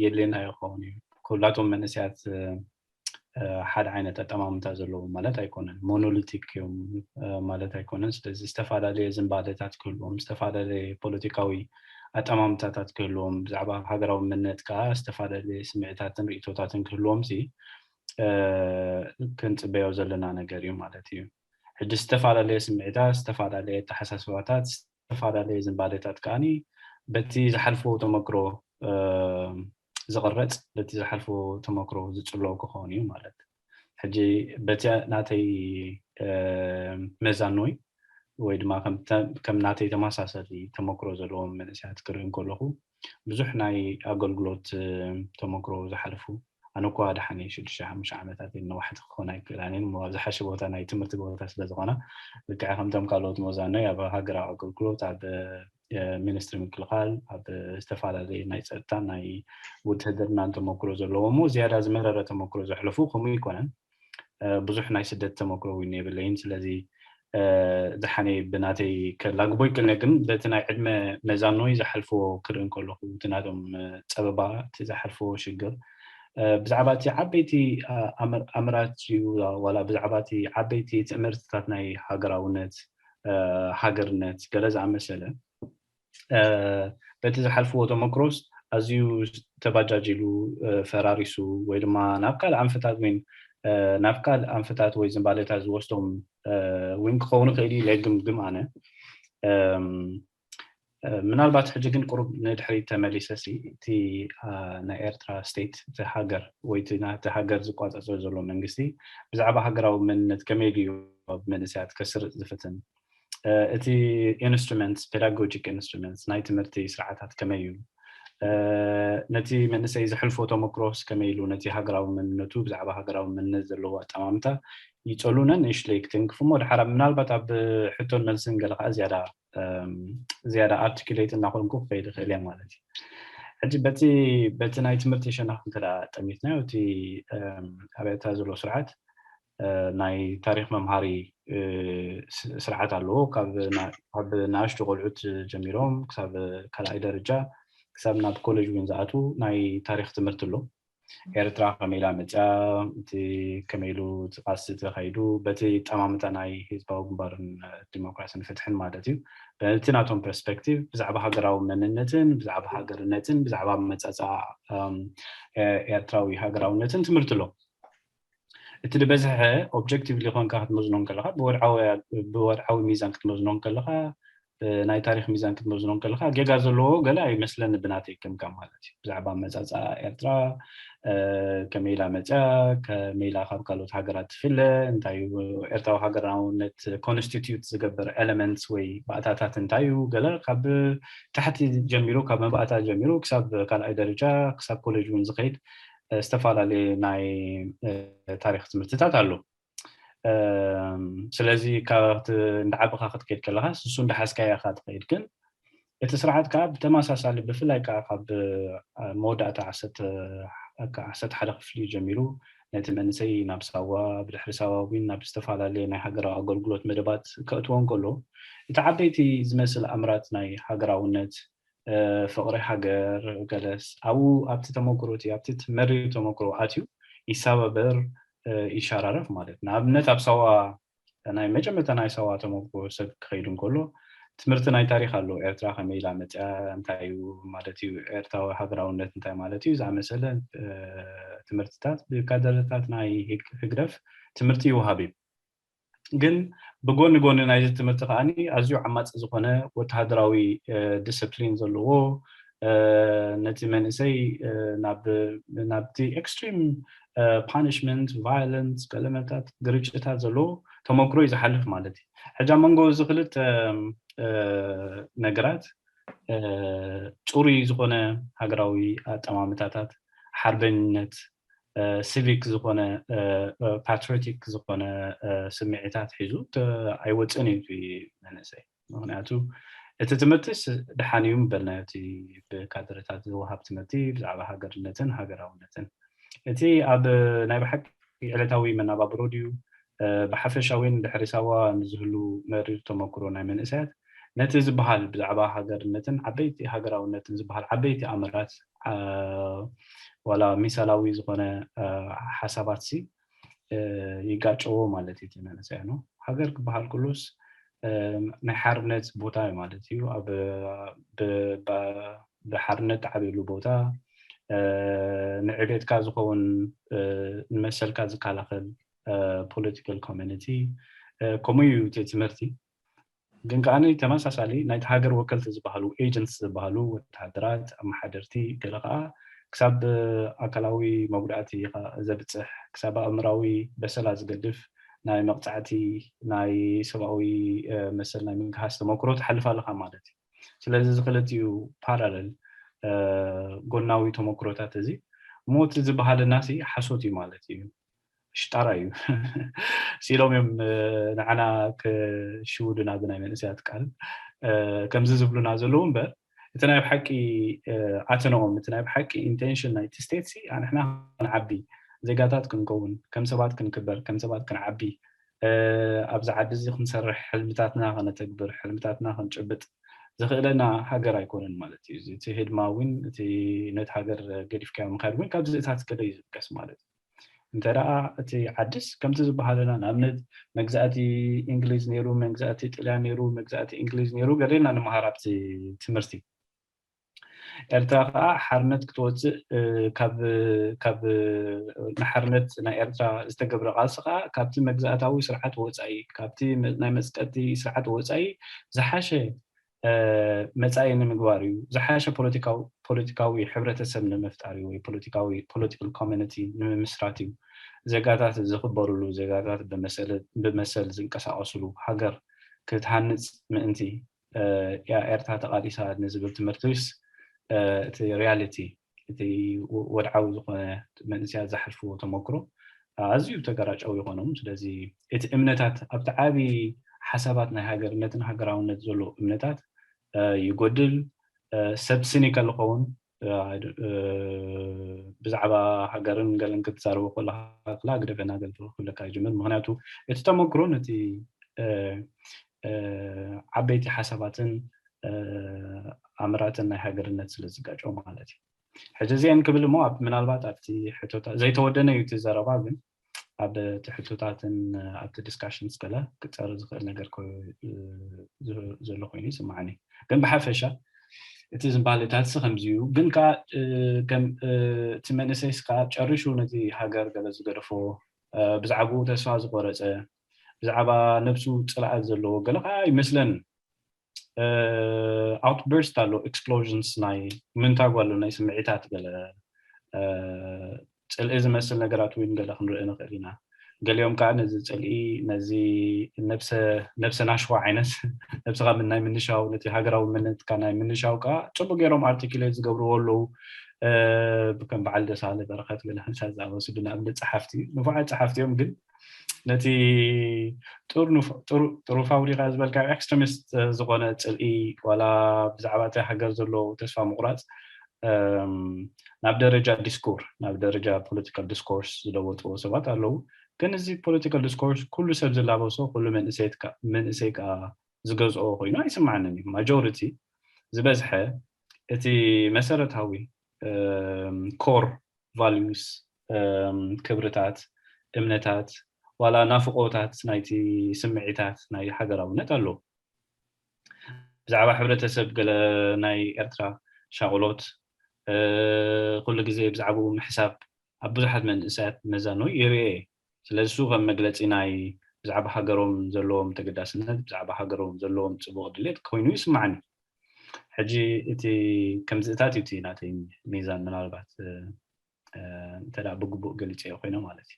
የድልየና ይኸውን እዩ። ኩላቶም መንእሰያት ሓደ ዓይነት ኣጠማምታ ዘለዎም ማለት ኣይኮነን፣ ሞኖሊቲክ እዮም ማለት ኣይኮነን። ስለዚ ዝተፈላለየ ዝንባሌታት ክህልዎም፣ ዝተፈላለየ ፖለቲካዊ ኣጠማምታታት ክህልዎም፣ ብዛዕባ ሃገራዊ መንነት ከዓ ዝተፈላለየ ስምዒታትን ርእቶታትን ክህልዎም ሲ ክንፅበዮ ዘለና ነገር እዩ ማለት እዩ። ሕጂ ዝተፈላለየ ስምዒታት፣ ዝተፈላለየ ኣተሓሳስባታት፣ ዝተፈላለየ ዝንባሌታት ከዓኒ በቲ ዝሓልፎ ተመክሮ ዝቕረፅ፣ በቲ ዝሓልፎ ተመክሮ ዝፅሎ ክኸውን እዩ ማለት። ሕጂ በቲ ናተይ መዛኖይ ወይ ድማ ከም ናተይ ተመሳሰሊ ተመክሮ ዘለዎም መንእሰያት ክርኢ እንከለኹ ብዙሕ ናይ ኣገልግሎት ተመክሮ ዝሓልፉ ኣነ እኳ ደሓን ሽዱሽተ ሓሙሽተ ዓመታት ነዋሕቲ ክኾና ኣይክእላን እሞ ኣብ ዝሓሸ ቦታ ናይ ትምህርቲ ቦታ ስለ ዝኾና ልክዕ ከምቶም ካልኦት መዛኖይ ኣብ ሃገራዊ ኣገልግሎት ኣብ ሚኒስትሪ ምክልኻል ኣብ ዝተፈላለዩ ናይ ፀጥታ ናይ ውትህድርናን ተመክሮ ዘለዎ እሞ ዝያዳ ዝመረረ ተመክሮ ዘሕለፉ ከምኡ ይኮነን ብዙሕ ናይ ስደት ተመክሮ እውን የብለይን። ስለዚ ዝሓነ ብናተይ ከላግቦ ይክእልነ ግን በቲ ናይ ዕድመ መዛኖይ ዝሓልፍዎ ክርኢ እንከለኹ እቲ ናቶም ፀበባ እቲ ዝሓልፍዎ ሽግር ብዛዕባ እቲ ዓበይቲ ኣምራት እዩ ዋላ ብዛዕባ እቲ ዓበይቲ ትእምርትታት ናይ ሃገራውነት ሃገርነት ገለ ዝኣመሰለ በቲ ዝሓልፍዎ ተመክሮስ ኣዝዩ ተባጃጅሉ ፈራሪሱ ወይ ድማ ናብ ካልእ ኣንፈታት ወይ ናብ ካልእ ኣንፈታት ወይ ዝንባሌታት ዝወስዶም እውን ክኸውን ይኽእል እዩ ኢለ ግምግም ኣነ ምናልባት ሕጂ ግን ቁሩብ ንድሕሪት ተመሊሰ ሲ እቲ ናይ ኤርትራ ስቴት እቲ ሃገር ወይ እቲ ናቲ ሃገር ዝቋጻጸር ዘሎ መንግስቲ ብዛዕባ ሃገራዊ መንነት ከመይ ድዩ ኣብ መንእሰያት ከስርጽ ዝፍትን እቲ instruments pedagogic instruments ናይ ትምህርቲ ስርዓታት ከመይ እዩ ነቲ መንእሰይ ዘሕልፎ ተመክሮስ ከመይ ኢሉ ነቲ ሃገራዊ መንነቱ ብዛዕባ ሃገራዊ መንነት ዘለዎ ኣጠማምታ ይጸሉነን ይሽለይክ ትንክፍሞ ድሓር ምናልባት ኣብ ሕቶን መልስን ገለ ከዓ ዝያዳ ዝያዳ ኣርቲኩሌት እናኮንኩ ክኸይድ ይኽእል እየ ማለት እዩ ሕጂ በቲ በቲ ናይ ትምህርቲ ሸነኽ እንተ ጠሚትናዮ እቲ ኣብ ኤርትራ ዘሎ ስርዓት ናይ ታሪክ መምሃሪ ስርዓት ኣለዎ ካብ ንእሽቱ ቆልዑት ጀሚሮም ክሳብ ካልኣይ ደረጃ ክሳብ ናብ ኮሌጅ እውን ዝኣትዉ ናይ ታሪክ ትምህርቲ ኣሎ ኤርትራ ከመይ ኢላ መፅያ እቲ ከመይ ኢሉ እቲ ቃልሲ ተካይዱ በቲ ጠማምታ ናይ ህዝባዊ ግንባርን ዲሞክራሲን ፍትሕን ማለት እዩ በቲ ናቶም ፐርስፔክቲቭ ብዛዕባ ሃገራዊ መንነትን ብዛዕባ ሃገርነትን ብዛዕባ መፃፃ ኤርትራዊ ሃገራውነትን ትምህርቲ ኣሎ እቲ ዝበዝሐ ኦብጀክቲቭ ሊኮንካ ክትመዝኖ ከለካ ብወድዓዊ ሚዛን ክትመዝኖ ከለካ ናይ ታሪክ ሚዛን ክትመዝኖ ከለካ ጌጋ ዘለዎ ገለ ኣይመስለኒ ብናተይ ከምካ ማለት እዩ ብዛዕባ መፃፃ ኤርትራ ከመይ ኢላ መፅያ ከመይ ኢላ ካብ ካልኦት ሃገራት ትፍለ እንታይ ኤርትራዊ ሃገራውነት ኮንስቲትዩት ዝገብር ኤለመንትስ ወይ ባእታታት እንታይ እዩ ገለ ካብ ታሕቲ ጀሚሩ ካብ መባእታ ጀሚሩ ክሳብ ካልኣይ ደረጃ ክሳብ ኮሌጅ እውን ዝኸይድ ዝተፈላለየ ናይ ታሪክ ትምህርትታት ኣሎ ስለዚ ካብ እንዳዓበኻ ክትከይድ ከለካ ንሱ እንዳሓዝካያ ኢካ ትኸይድ ግን እቲ ስርዓት ከዓ ብተመሳሳሊ ብፍላይ ከዓ ካብ መወዳእታ ዓሰርተ ዓሰርተ ሓደ ክፍሊ ጀሚሩ ነቲ መንእሰይ ናብ ሳዋ፣ ብድሕሪ ሳዋ እውን ናብ ዝተፈላለየ ናይ ሃገራዊ ኣገልግሎት መደባት ከእትዎ እንከሎ፣ እቲ ዓበይቲ ዝመስል ኣምራት ናይ ሃገራውነት፣ ፍቕሪ ሃገር፣ ገለስ ኣብኡ ኣብቲ ተመክሮ እቲ ኣብቲ መሪር ተመክሮ ኣትዩ ይሰባበር፣ ይሸራረፍ ማለት። ንኣብነት ኣብ ሳዋ፣ ናይ መጀመርታ ናይ ሳዋ ተመክሮ ሰብ ክኸይድ እንከሎ፣ ትምህርቲ ናይ ታሪኽ ኣሎ። ኤርትራ ከመይ ኢላ መፅያ፣ እንታይ እዩ ማለት እዩ፣ ኤርትራዊ ሃገራውነት እንታይ ማለት እዩ ዝኣመሰለ ትምህርትታት ብካድረታት ናይ ህግደፍ ትምህርቲ ይወሃብ እዩ። ግን ብጎኒ ጎኒ ናይዚ ትምህርቲ ከዓኒ ኣዝዩ ዓማፂ ዝኾነ ወተሃደራዊ ዲስፕሊን ዘለዎ፣ ነቲ መንእሰይ ናብቲ extreme punishment፣ violence፣ ገለመታት ግርጭታት ዘለዎ ተመክሮ እዩ ዝሓልፍ ማለት እዩ። ሕጂ ኣብ መንጎ እዚ ክልተ ነገራት ፅሩይ ዝኾነ ሃገራዊ ኣጠማምታታት፣ ሓርበኝነት፣ ሲቪክ ዝኾነ፣ ፓትሪዮቲክ ዝኾነ ስምዒታት ሒዙ ኣይወፅእን እዩ መንእሰይ። ምክንያቱ እቲ ትምህርቲስ ድሓን እዩ ምበልናዮ፣ እቲ ብካድረታት ዝወሃብ ትምህርቲ ብዛዕባ ሃገርነትን ሃገራውነትን። እቲ ኣብ ናይ ብሓቂ ዕለታዊ መናባብሮ ድዩ፣ ብሓፈሻዊን ድሕሪ ሳዋ ንዝህሉ መሪር ተመክሮ ናይ መንእሰያት ነቲ ዝበሃል ብዛዕባ ሃገርነትን ዓበይቲ ሃገራውነትን ዝበሃል ዓበይቲ ኣምራት፣ ዋላ ሚሳላዊ ዝኾነ ሓሳባት ሲ ይጋጨዎ ማለት እዩ። እቲ መንእሰያ ነው ሃገር ክበሃል ኩሉስ ናይ ሓርነት ቦታ እዩ ማለት እዩ። ብሓርነት ተዓብየሉ ቦታ፣ ንዕቤትካ ዝኸውን፣ ንመሰልካ ዝከላኸል ፖለቲካል ኮሚኒቲ፣ ከምኡ እዩ እቲ ትምህርቲ። ግን ከዓኒ ተመሳሳሊ ናይቲ ሃገር ወከልቲ ዝበሃሉ ኤጀንትስ ዝበሃሉ ወተሃደራት፣ ኣመሓደርቲ፣ ገለ ከዓ ክሳብ ኣካላዊ መጉዳእቲ ዘብፅሕ፣ ክሳብ ኣእምራዊ በሰላ ዝገድፍ ናይ መቕፃዕቲ፣ ናይ ሰብኣዊ መሰል ናይ ምግሃስ ተመክሮ ትሓልፍ ኣለኻ ማለት እዩ። ስለዚ እዚ ክልቲኡ ፓራለል ጎናዊ ተመክሮታት እዚ ሞት ዝበሃለና ሲ ሓሶት እዩ ማለት እዩ። ሽጣራ እዩ ሲሎም እዮም ንዓና ክሽውዱና ብናይ መንእሰያት ቃል ከምዚ ዝብሉና ዘለዉ እምበር፣ እቲ ናይ ብሓቂ ኣተነኦም፣ እቲ ናይ ብሓቂ ኢንቴንሽን ናይቲ ስቴት ሲ ኣንሕና ክንዓቢ፣ ዜጋታት ክንከውን፣ ከም ሰባት ክንክበር፣ ከም ሰባት ክንዓቢ፣ ኣብዚ ዓዲ እዚ ክንሰርሕ፣ ሕልምታትና ከነተግብር፣ ሕልምታትና ክንጭብጥ ዝኽእለና ሃገር ኣይኮነን ማለት እዩ። እቲ ህድማ እውን፣ እቲ ነቲ ሃገር ገዲፍካዮ ምኻድ እውን ካብዚ እታት ገለ እዩ ዝብገስ ማለት እዩ። እንተ ደኣ እቲ ዓድስ ከምቲ ዝበሃለና፣ ንኣብነት መግዛእቲ እንግሊዝ ነይሩ፣ መግዛእቲ ጥልያን ነይሩ፣ መግዛእቲ እንግሊዝ ነይሩ፣ ገለ ኢና ንምሃር ኣብቲ ትምህርቲ። ኤርትራ ከዓ ሓርነት ክትወፅእ፣ ካብ ካብ ንሓርነት ናይ ኤርትራ ዝተገብረ ቃልሲ ከዓ ካብቲ መግዛእታዊ ስርዓት ወፃኢ፣ ካብቲ ናይ መፅቀቲ ስርዓት ወፃኢ ዝሓሸ መፃኢ ንምግባር እዩ። ዝሓሸ ፖለቲካዊ ፖለቲካዊ ሕብረተሰብ ንምፍጣር እዩ፣ ወይ ፖለቲካዊ ፖለቲካል ኮሚኒቲ ንምምስራት እዩ። ዜጋታት ዝኽበሩሉ፣ ዜጋታት ብመሰል ዝንቀሳቀሱሉ ሃገር ክትሃንፅ ምእንቲ እያ ኤርትራ ተቓሊሳ ንዝብል ትምህርቲስ፣ እቲ ሪያሊቲ፣ እቲ ወድዓዊ ዝኾነ መንእሰያት ዝሓልፍዎ ተመክሮ ኣዝዩ ተገራጫዊ ይኾኖም። ስለዚ እቲ እምነታት ኣብቲ ዓቢ ሓሳባት ናይ ሃገርነትን ሃገራውነት ዘሎ እምነታት ይጎድል። ሰብ ሲኒካል ክኸውን፣ ብዛዕባ ሃገርን ገለን ክትዛረቦ ከለካ ክላ ግደፈና ገለ ክብለካ ይጅምር። ምክንያቱ እቲ ተመክሮ ነቲ ዓበይቲ ሓሳባትን ኣምራትን ናይ ሃገርነት ስለ ዝጋጨው ማለት እዩ። ሕጂ እዚአን ክብል እሞ ምናልባት ኣብቲ ሕቶታት ዘይተወደነ እዩ እቲ ዘረባ፣ ግን ኣብ እቲ ሕቶታትን ኣብቲ ዲስካሽንስ ገለ ክፀር ዝኽእል ነገር ዘሎ ኮይኑ ይስማዓኒ። ግን ብሓፈሻ እቲ ዝባህልታት ሲ ከምዚ እዩ። ግን ከዓ እቲ መንእሰይስ ከዓ ጨሪሹ ነቲ ሃገር ገለ ዝገደፎ፣ ብዛዕባኡ ተስፋ ዝቆረፀ፣ ብዛዕባ ነብሱ ፅልኣት ዘለዎ ገለ ከዓ ይመስለኒ። ኣውትበርስት ኣሎ፣ ኤክስፕሎዥንስ ናይ ምንታጉ ኣሎ፣ ናይ ስምዒታት ገለ ፅልኢ ዝመስል ነገራት እውን ገለ ክንርኢ ንኽእል ኢና። ገሊኦም ከዓ ነዚ ፅልኢ፣ ነዚ ነብሰ ናሽዋ ዓይነት፣ ነብስኻ ናይ ምንሻው፣ ነቲ ሃገራዊ መንነትካ ናይ ምንሻው ከዓ ፅቡቅ ገይሮም ኣርቲኩሌት ዝገብርዎ ኣለዉ። ከም በዓል ደሳለ በረኸት ገለ ከምሳ ዝኣመሰሉ ንኣብነት ፀሓፍቲ፣ ንፉዓት ፀሓፍቲ እዮም፣ ግን ነቲ ጥሩፋውሊካ ዝበልካ ኤክስትሪሚስት ዝኾነ ፅልኢ ዋላ ብዛዕባ እቲ ሃገር ዘሎ ተስፋ ምቁራፅ እም፣ ናብ ደረጃ ዲስኩር ናብ ደረጃ ፖለቲካል ዲስኮርስ ዝለወጥዎ ሰባት ኣለዉ። ግን እዚ ፖለቲካል ዲስኮርስ ኩሉ ሰብ ዝላበሶ፣ ኩሉ መንእሰይ ከዓ ዝገዝኦ ኮይኑ ኣይስምዓንን እዩ። ማጆሪቲ ዝበዝሐ እቲ መሰረታዊ ኮር ቫሉስ፣ ክብርታት፣ እምነታት፣ ዋላ ናፍቆታት ናይቲ ስምዒታት ናይ ሃገራውነት ኣለዉ። ብዛዕባ ሕብረተሰብ ገለ ናይ ኤርትራ ሻቕሎት ኩሉ ግዜ ብዛዕባኡ ምሕሳብ ኣብ ብዙሓት መንእሰያት መዛኑ ይርኤ። ስለዚ እሱ ከም መግለጺ ናይ ብዛዕባ ሃገሮም ዘለዎም ተገዳስነት፣ ብዛዕባ ሃገሮም ዘለዎም ጽቡቕ ድሌት ኮይኑ ይስምዓኒ። ሕጂ እቲ ከምዚታት እዩ እቲ ናተይ ሚዛን፣ ምናልባት እንተ ብግቡእ ገሊጸዮ ኮይነ ማለት እዩ።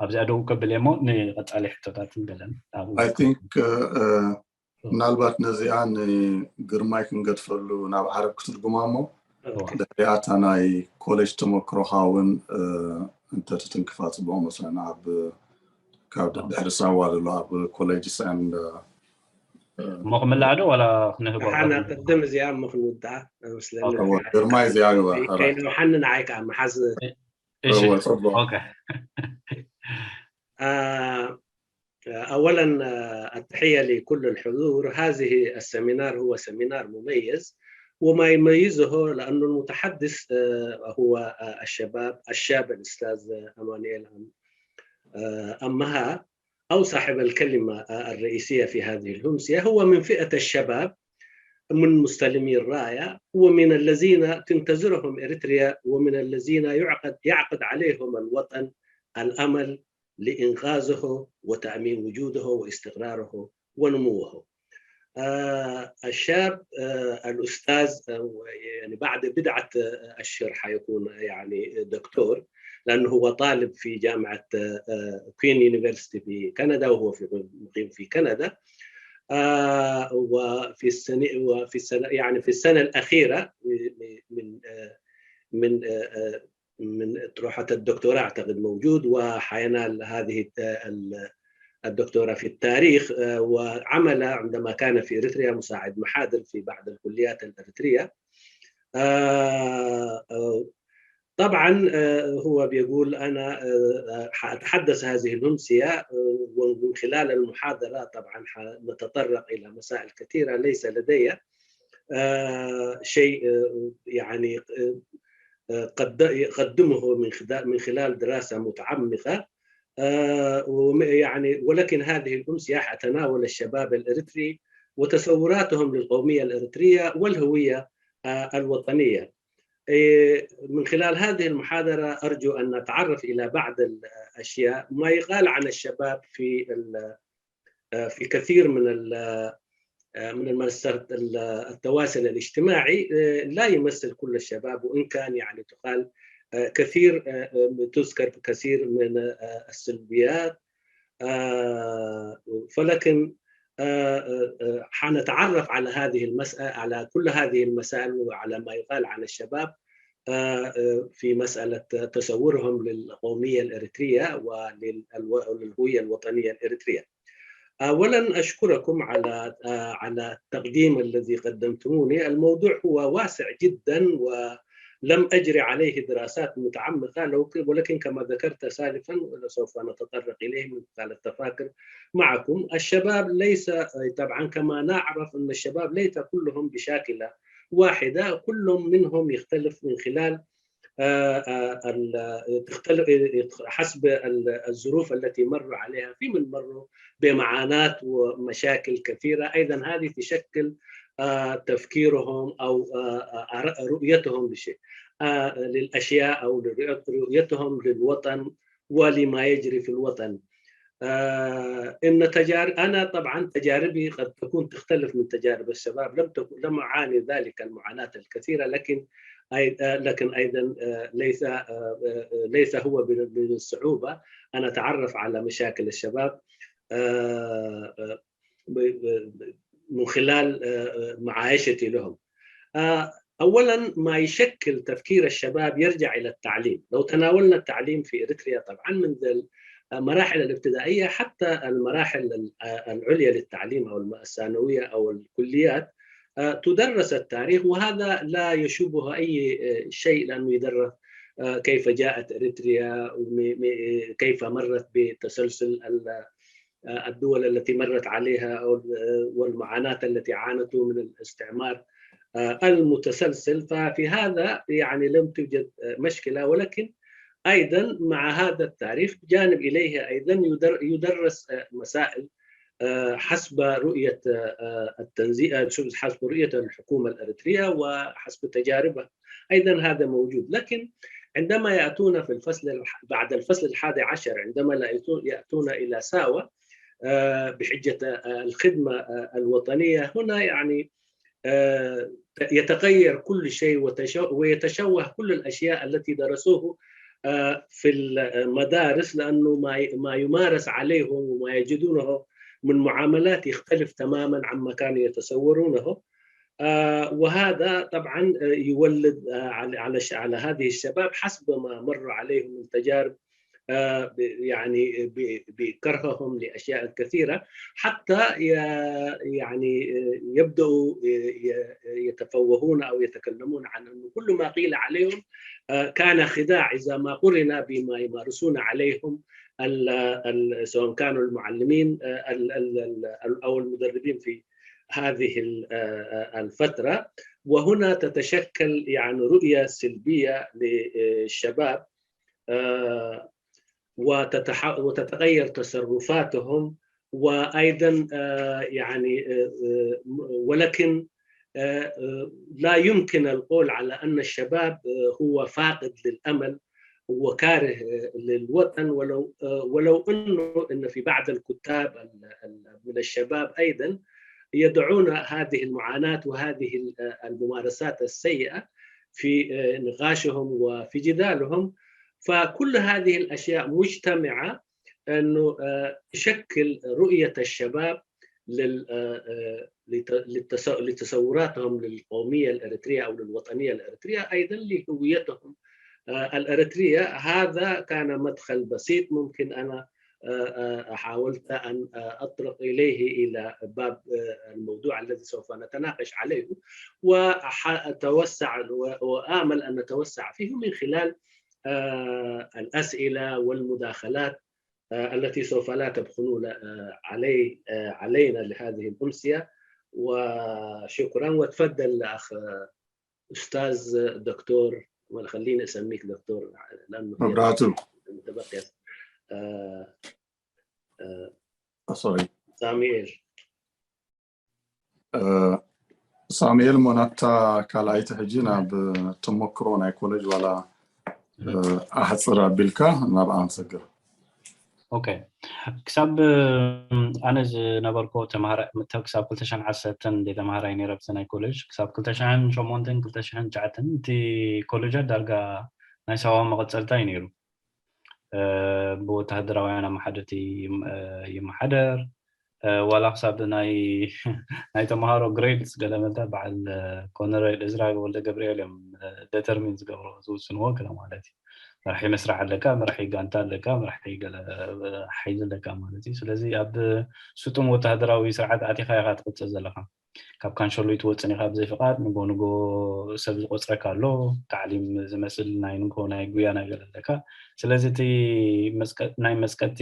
ኣብዚኣ ደው ከብል እሞ ንቐጻሊ ሕቶታትን ገለን ኣብኡ I think ምናልባት ነዚኣ ንግርማይ ክንገድፈሉ ናብ ዓረብ ክትርጉማ እሞ ድሕሪኣታ ናይ ኮሌጅ ተመክሮኻ እውን እንተትትንክፋ ጽቡቕ መስለና። ኣብ ካብ ድሕሪ ሳዋ ዘሎ ኣብ ኮሌጅ ሰን እሞ ክምላእ ዶ ዋላ ክንህቦ ሓና ቅድም እዚኣ እሞ ክንውድኣ መስለኒ ግርማይ እዚኣ ከይነውሓኒ ንዓይ ከዓ መሓዝ እሺ ጽቡቕ ኦኬ آه، أولا آه، التحية لكل الحضور. هذه السمينار هو سمينار مميز، وما يميزه لأنه المتحدث آه، هو آه، الشباب الشاب الأستاذ أمانيل أم- آه، أمها أو صاحب الكلمة آه، الرئيسية في هذه الأمسية هو من فئة الشباب، من مستلمي الراية ومن الذين تنتظرهم إريتريا ومن الذين يعقد يعقد عليهم الوطن الأمل لإنقاذه وتأمين وجوده واستقراره ونموه. آه، الشاب آه، الأستاذ آه، يعني بعد بضعة آه، أشهر حيكون يعني دكتور، لأنه هو طالب في جامعة كوين يونيفرسيتي في كندا، وهو في مقيم في كندا. آه، وفي السنة وفي السنة يعني في السنة الأخيرة من آه، من آه، آه، من أطروحة الدكتوراه أعتقد موجود، وحينال هذه الت- ال- الدكتوراه في التاريخ، آه، وعمل عندما كان في إريتريا مساعد محاضر في بعض الكليات الإريترية. آه، آه، طبعا آه، هو بيقول: أنا آه، آه، حأتحدث هذه الأمسية آه، ومن خلال المحاضرة طبعا حنتطرق إلى مسائل كثيرة ليس لدي آه، شيء آه، يعني آه، آه، قد يقدمه من خدا- من خلال دراسة متعمقة آه، وم- يعني ولكن هذه الأمسية حتناول الشباب الإريتري وتصوراتهم للقومية الإريترية والهوية آه، الوطنية. إيه، من خلال هذه المحاضرة أرجو أن نتعرف إلى بعض الأشياء ما يقال عن الشباب في ال- آه، في كثير من ال- آه، من المنصات ال- التواصل الاجتماعي آه، لا يمثل كل الشباب، وإن كان يعني تقال آه، كثير آه، آه، تذكر كثير من آه، السلبيات آه، فلكن آه، آه، آه، حنتعرف على هذه المسألة على كل هذه المسائل وعلى ما يقال عن الشباب آه، آه، في مسألة تصورهم للقومية الإريترية ولل- وللهوية الوطنية الإريترية. أولا أشكركم على آه، على التقديم الذي قدمتموني. الموضوع هو واسع جدا ولم أجري عليه دراسات متعمقة، لو ك- ولكن كما ذكرت سالفا ولسوف نتطرق إليه من خلال التفاكر معكم. الشباب ليس طبعا كما نعرف أن الشباب ليس كلهم بشاكلة واحدة، كل منهم يختلف من خلال آه، آه، ال- تختلف حسب ال- الظروف التي مروا عليها، في من مروا بمعاناة ومشاكل كثيرة، أيضا هذه تشكل آه، تفكيرهم أو آه، آه، رؤيتهم لشيء آه، للأشياء أو رؤيت- رؤيتهم للوطن ولما يجري في الوطن. آه، إن تجارب أنا طبعا تجاربي قد تكون تختلف من تجارب الشباب، لم تكن لم أعاني ذلك المعاناة الكثيرة، لكن أي- آه، لكن أيضا آه، ليس آه، آه، ليس هو بال- بالصعوبة أن أتعرف على مشاكل الشباب آه، آه، ب- ب- من خلال آه، آه، معايشتي لهم. آه، أولا ما يشكل تفكير الشباب يرجع إلى التعليم. لو تناولنا التعليم في إريتريا طبعا من ذا المراحل الابتدائية حتى المراحل ال- آه، العليا للتعليم أو الم- الثانوية أو الكليات، تدرس التاريخ، وهذا لا يشوبه أي شيء، لأنه يدرس كيف جاءت إريتريا، كيف مرت بتسلسل الدول التي مرت عليها والمعاناة التي عانته من الاستعمار المتسلسل. ففي هذا يعني لم توجد مشكلة، ولكن أيضا مع هذا التاريخ جانب إليه أيضا يدرس مسائل حسب رؤية التنزيل، حسب رؤية الحكومة الأريترية وحسب تجاربها. أيضا هذا موجود، لكن عندما يأتون في الفصل بعد الفصل الحادي عشر، عندما يأتون إلى ساوا بحجة الخدمة الوطنية، هنا يعني يتغير كل شيء ويتشوه كل الأشياء التي درسوه في المدارس، لأنه ما يمارس عليهم وما يجدونه من معاملات يختلف تماما عما كانوا يتصورونه. وهذا طبعا يولد على على هذه الشباب حسب ما مر عليهم من تجارب، يعني بكرههم لاشياء كثيره، حتى يعني يبداوا يتفوهون او يتكلمون عن انه كل ما قيل عليهم كان خداع اذا ما قرن بما يمارسون عليهم، سواء كانوا المعلمين او المدربين في هذه الفتره. وهنا تتشكل يعني رؤيه سلبيه للشباب، وتتغير تصرفاتهم، وايضا يعني ولكن لا يمكن القول على ان الشباب هو فاقد للامل وكاره للوطن، ولو ولو انه ان في بعض الكتاب من الشباب ايضا يدعون هذه المعاناة وهذه الممارسات السيئة في نقاشهم وفي جدالهم. فكل هذه الاشياء مجتمعه انه تشكل رؤيه الشباب لل لتصوراتهم للقوميه الاريتريه او للوطنيه الاريتريه، ايضا لهويتهم الاريتريه. هذا كان مدخل بسيط ممكن انا حاولت ان اطرق اليه الى باب الموضوع الذي سوف نتناقش عليه، واتوسع وامل ان نتوسع فيه من خلال الاسئله والمداخلات التي سوف لا تبخلون علي علينا لهذه الامسيه. وشكرا، وتفضل اخ استاذ دكتور، ولا خليني اسميك دكتور لانه مبراتو متبقي. سوري سامير. ሳሙኤል ሞናታ ካልኣይቲ ሕጂ ናብ ተመክሮ ናይ ኮሌጅ ዋላ ኣሕፅር ኣቢልካ ናብ ኣንሰግር። ኦኬ፣ ክሳብ ኣነ ዝነበርኮ ተማሃራይ ክሳብ ክልተ ሽሕን ዓሰርተን እንደ ተማሃራይ ነይረ ብቲ ናይ ኮሌጅ ክሳብ ክልተ ሽሕን ሸሞንተን ክልተ ሽሕን ትሽዓተን እቲ ኮሌጃት ዳርጋ ናይ ሳዋ መቐፀልታ እዩ ነይሩ። ብወታሃደራውያን ኣመሓደርቲ ይመሓደር። ዋላ ክሳብ ናይ ናይ ተምሃሮ ግሬድስ ገለ መለ በዓል ኮነሬል እዝራ ወልደ ገብርኤል እዮም ደተርሚን ዝገብሮ ዝውስንዎ ገለ ማለት እዩ። መራሒ መስርዕ ኣለካ፣ መራሒ ጋንታ ኣለካ፣ መራሒ ሓይሊ ኣለካ ማለት እዩ። ስለዚ ኣብ ስጡም ወታሃደራዊ ስርዓት ኣቲኻ ኢኻ ትቕፅል ዘለኻ። ካብ ካንሸሎይ ትወፅን ኢኻ ብዘይ ፍቓድ ንጎ ንጎ ሰብ ዝቆፅረካ ኣሎ። ታዕሊም ዝመስል ናይ ንጎ ናይ ጉያ ነገር ኣለካ። ስለዚ እቲ ናይ መስቀቲ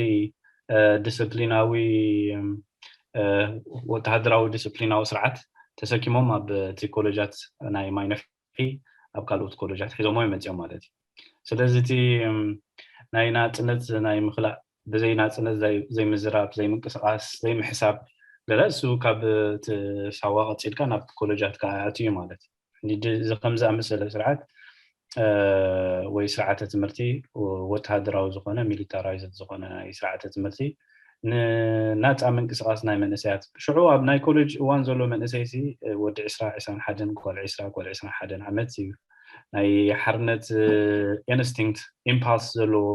ዲስፕሊናዊ ወተሃደራዊ ዲስፕሊናዊ ስርዓት ተሰኪሞም ኣብ እቲ ኮሌጃት ናይ ማይነፍሒ ኣብ ካልኦት ኮሌጃት ሒዞሞ ይመፅኦም ማለት እዩ። ስለዚ እቲ ናይ ናፅነት ናይ ምክላእ ብዘይ ናፅነት ዘይምዝራብ ዘይምንቅስቃስ ዘይምሕሳብ ገለ እሱ ካብ ሳዋ ቀፂልካ ናብ ኮሌጃት ከዓ ኣትዩ ማለት እዩ። እዚ ከም ዝኣመሰለ ስርዓት ወይ ስርዓተ ትምህርቲ ወተሃደራዊ ዝኾነ ሚሊታራይዝድ ዝኾነ ናይ ስርዓተ ትምህርቲ ንናፃ ምንቅስቃስ ናይ መንእሰያት ሽዑ ኣብ ናይ ኮሌጅ እዋን ዘሎ መንእሰይ ሲ ወዲ ዕስራ ዕስራን ሓደን ጓል ዕስራ ጓል ዕስራን ሓደን ዓመት እዩ ናይ ሓርነት ኢንስቲንክት ኢምፓልስ ዘለዎ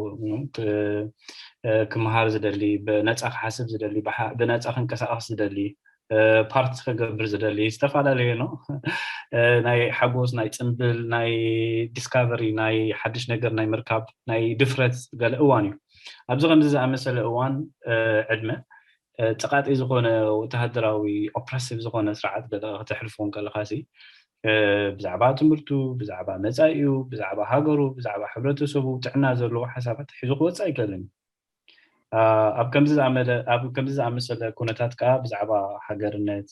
ክምሃር ዝደሊ ብነፃ ክሓስብ ዝደሊ ብነፃ ክንቀሳቀስ ዝደሊ ፓርቲ ክገብር ዝደሊ ዝተፈላለየ ነው ናይ ሓጎስ ናይ ፅንብል ናይ ዲስካቨሪ ናይ ሓድሽ ነገር ናይ ምርካብ ናይ ድፍረት ገለ እዋን እዩ። ኣብዚ ከምዚ ዝኣመሰለ እዋን ዕድመ ጸቓጢ ዝኾነ ወተሃደራዊ ኦፕረሲቭ ዝኾነ ስርዓት ገለ ክተሕልፎ እንከለኻሲ ብዛዕባ ትምህርቱ፣ ብዛዕባ መጻኢኡ፣ ብዛዕባ ሃገሩ፣ ብዛዕባ ሕብረተሰቡ ጥዕና ዘለዎ ሓሳባት ሒዙ ክወጽእ ኣይክእልን። ኣብ ከምዚ ዝኣመሰለ ኩነታት ከዓ ብዛዕባ ሃገርነት፣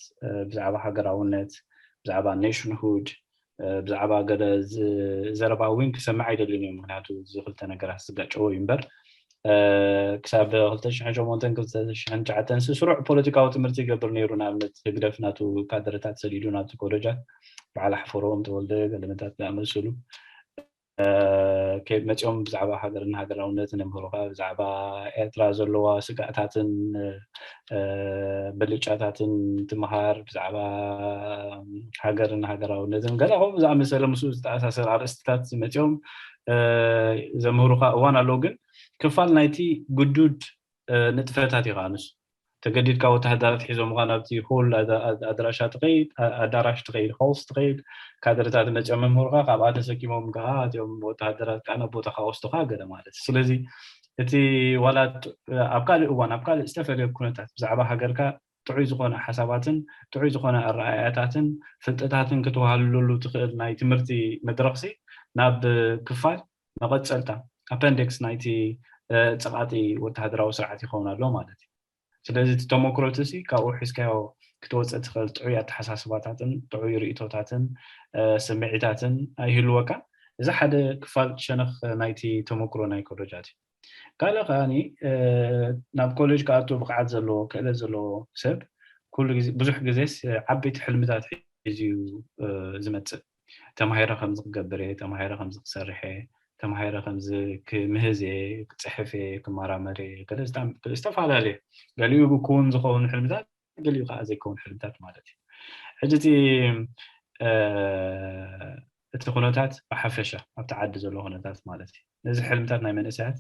ብዛዕባ ሃገራውነት፣ ብዛዕባ ኔሽንሁድ፣ ብዛዕባ ገለ ዘረባ እውን ክሰምዕ ኣይደልን እዩ። ምክንያቱ እዚ ክልተ ነገራት ዝጋጨዎ እዩ እምበር ክሳብ ክልተ ሽሕን ሸሞንተን ክልተ ሽሕን ትሽዓተን ስሩዕ ፖለቲካዊ ትምህርቲ ይገብር ነይሩ። ንኣብነት ህግደፍ ናቱ ካድረታት ሰዲዱ ናብቲ ኮሌጃት በዓል ኣሕፈሮም ተወልደ ገለመታት ዝኣመሰሉ መፂኦም ብዛዕባ ሃገርን ሃገራውነትን የምህሩኻ፣ ብዛዕባ ኤርትራ ዘለዋ ስጋእታትን ብልጫታትን ትምሃር፣ ብዛዕባ ሃገርን ሃገራውነትን ገለ ከምኡ ዝኣመሰለ ምስኡ ዝተኣሳሰር ኣርእስትታት መፂኦም ዘምህሩኻ እዋን ኣለዉ። ግን ክፋል ናይቲ ግዱድ ንጥፈታት እዩ ከዓ ንሱ። ተገዲድካ ወተሃደራት ሒዞምኻ ናብቲ ሆል ኣዳራሻ ትኸይድ፣ ኣዳራሽ ትኸይድ፣ ሆልስ ትኸይድ፣ ካድርታት መፂኦም መምህርካ ካብኣ ተሰኪሞም ከዓ እቲኦም ወተሃደራት ከዓ ናብ ቦታኻ ወስዱኻ ገለ ማለት እዩ። ስለዚ እቲ ዋላ ኣብ ካልእ እዋን ኣብ ካልእ ዝተፈለየ ኩነታት ብዛዕባ ሃገርካ ጥዑይ ዝኾነ ሓሳባትን ጥዑይ ዝኾነ ኣረኣእያታትን ፍልጠታትን ክትወሃልለሉ ትኽእል ናይ ትምህርቲ መድረኽሲ ናብ ክፋል መቐፀልታ ኣፐንዲክስ ናይቲ ፀቓጢ ወተሃደራዊ ስርዓት ይኸውን ኣሎ ማለት እዩ። ስለዚ እቲ ተመክሮ እቲ ሲ ካብኡ ሒዝካዮ ክትወፅእ ትኽእል ጥዑይ ኣተሓሳስባታትን ጥዑይ ርእቶታትን ስምዒታትን ኣይህልወካን። እዚ ሓደ ክፋል ሸነኽ ናይቲ ተመክሮ ናይ ኮሌጃት እዩ። ካልእ ከዓኒ ናብ ኮሌጅ ክኣቱ ብቕዓት ዘለዎ ክእለት ዘለዎ ሰብ ኩሉ ግዜ ብዙሕ ግዜስ ዓበይቲ ሕልምታት ሒዙ እዩ ዝመፅእ። ተማሂረ ከምዚ ክገብር እየ፣ ተማሂረ ከምዚ ክሰርሕ እየ፣ ተማሂረ ከምዚ ክምህዝ እየ፣ ክፅሕፍ እየ፣ ክመራመር እየ፣ ገለ ዝተፈላለዩ ገሊኡ ክውን ዝኸውን ሕልምታት ገሊኡ ከዓ ዘይከውን ሕልምታት ማለት እዩ። ሕጂ እቲ እቲ ኩነታት ብሓፈሻ ኣብቲ ዓዲ ዘሎ ኩነታት ማለት እዩ። ነዚ ሕልምታት ናይ መንእሰያት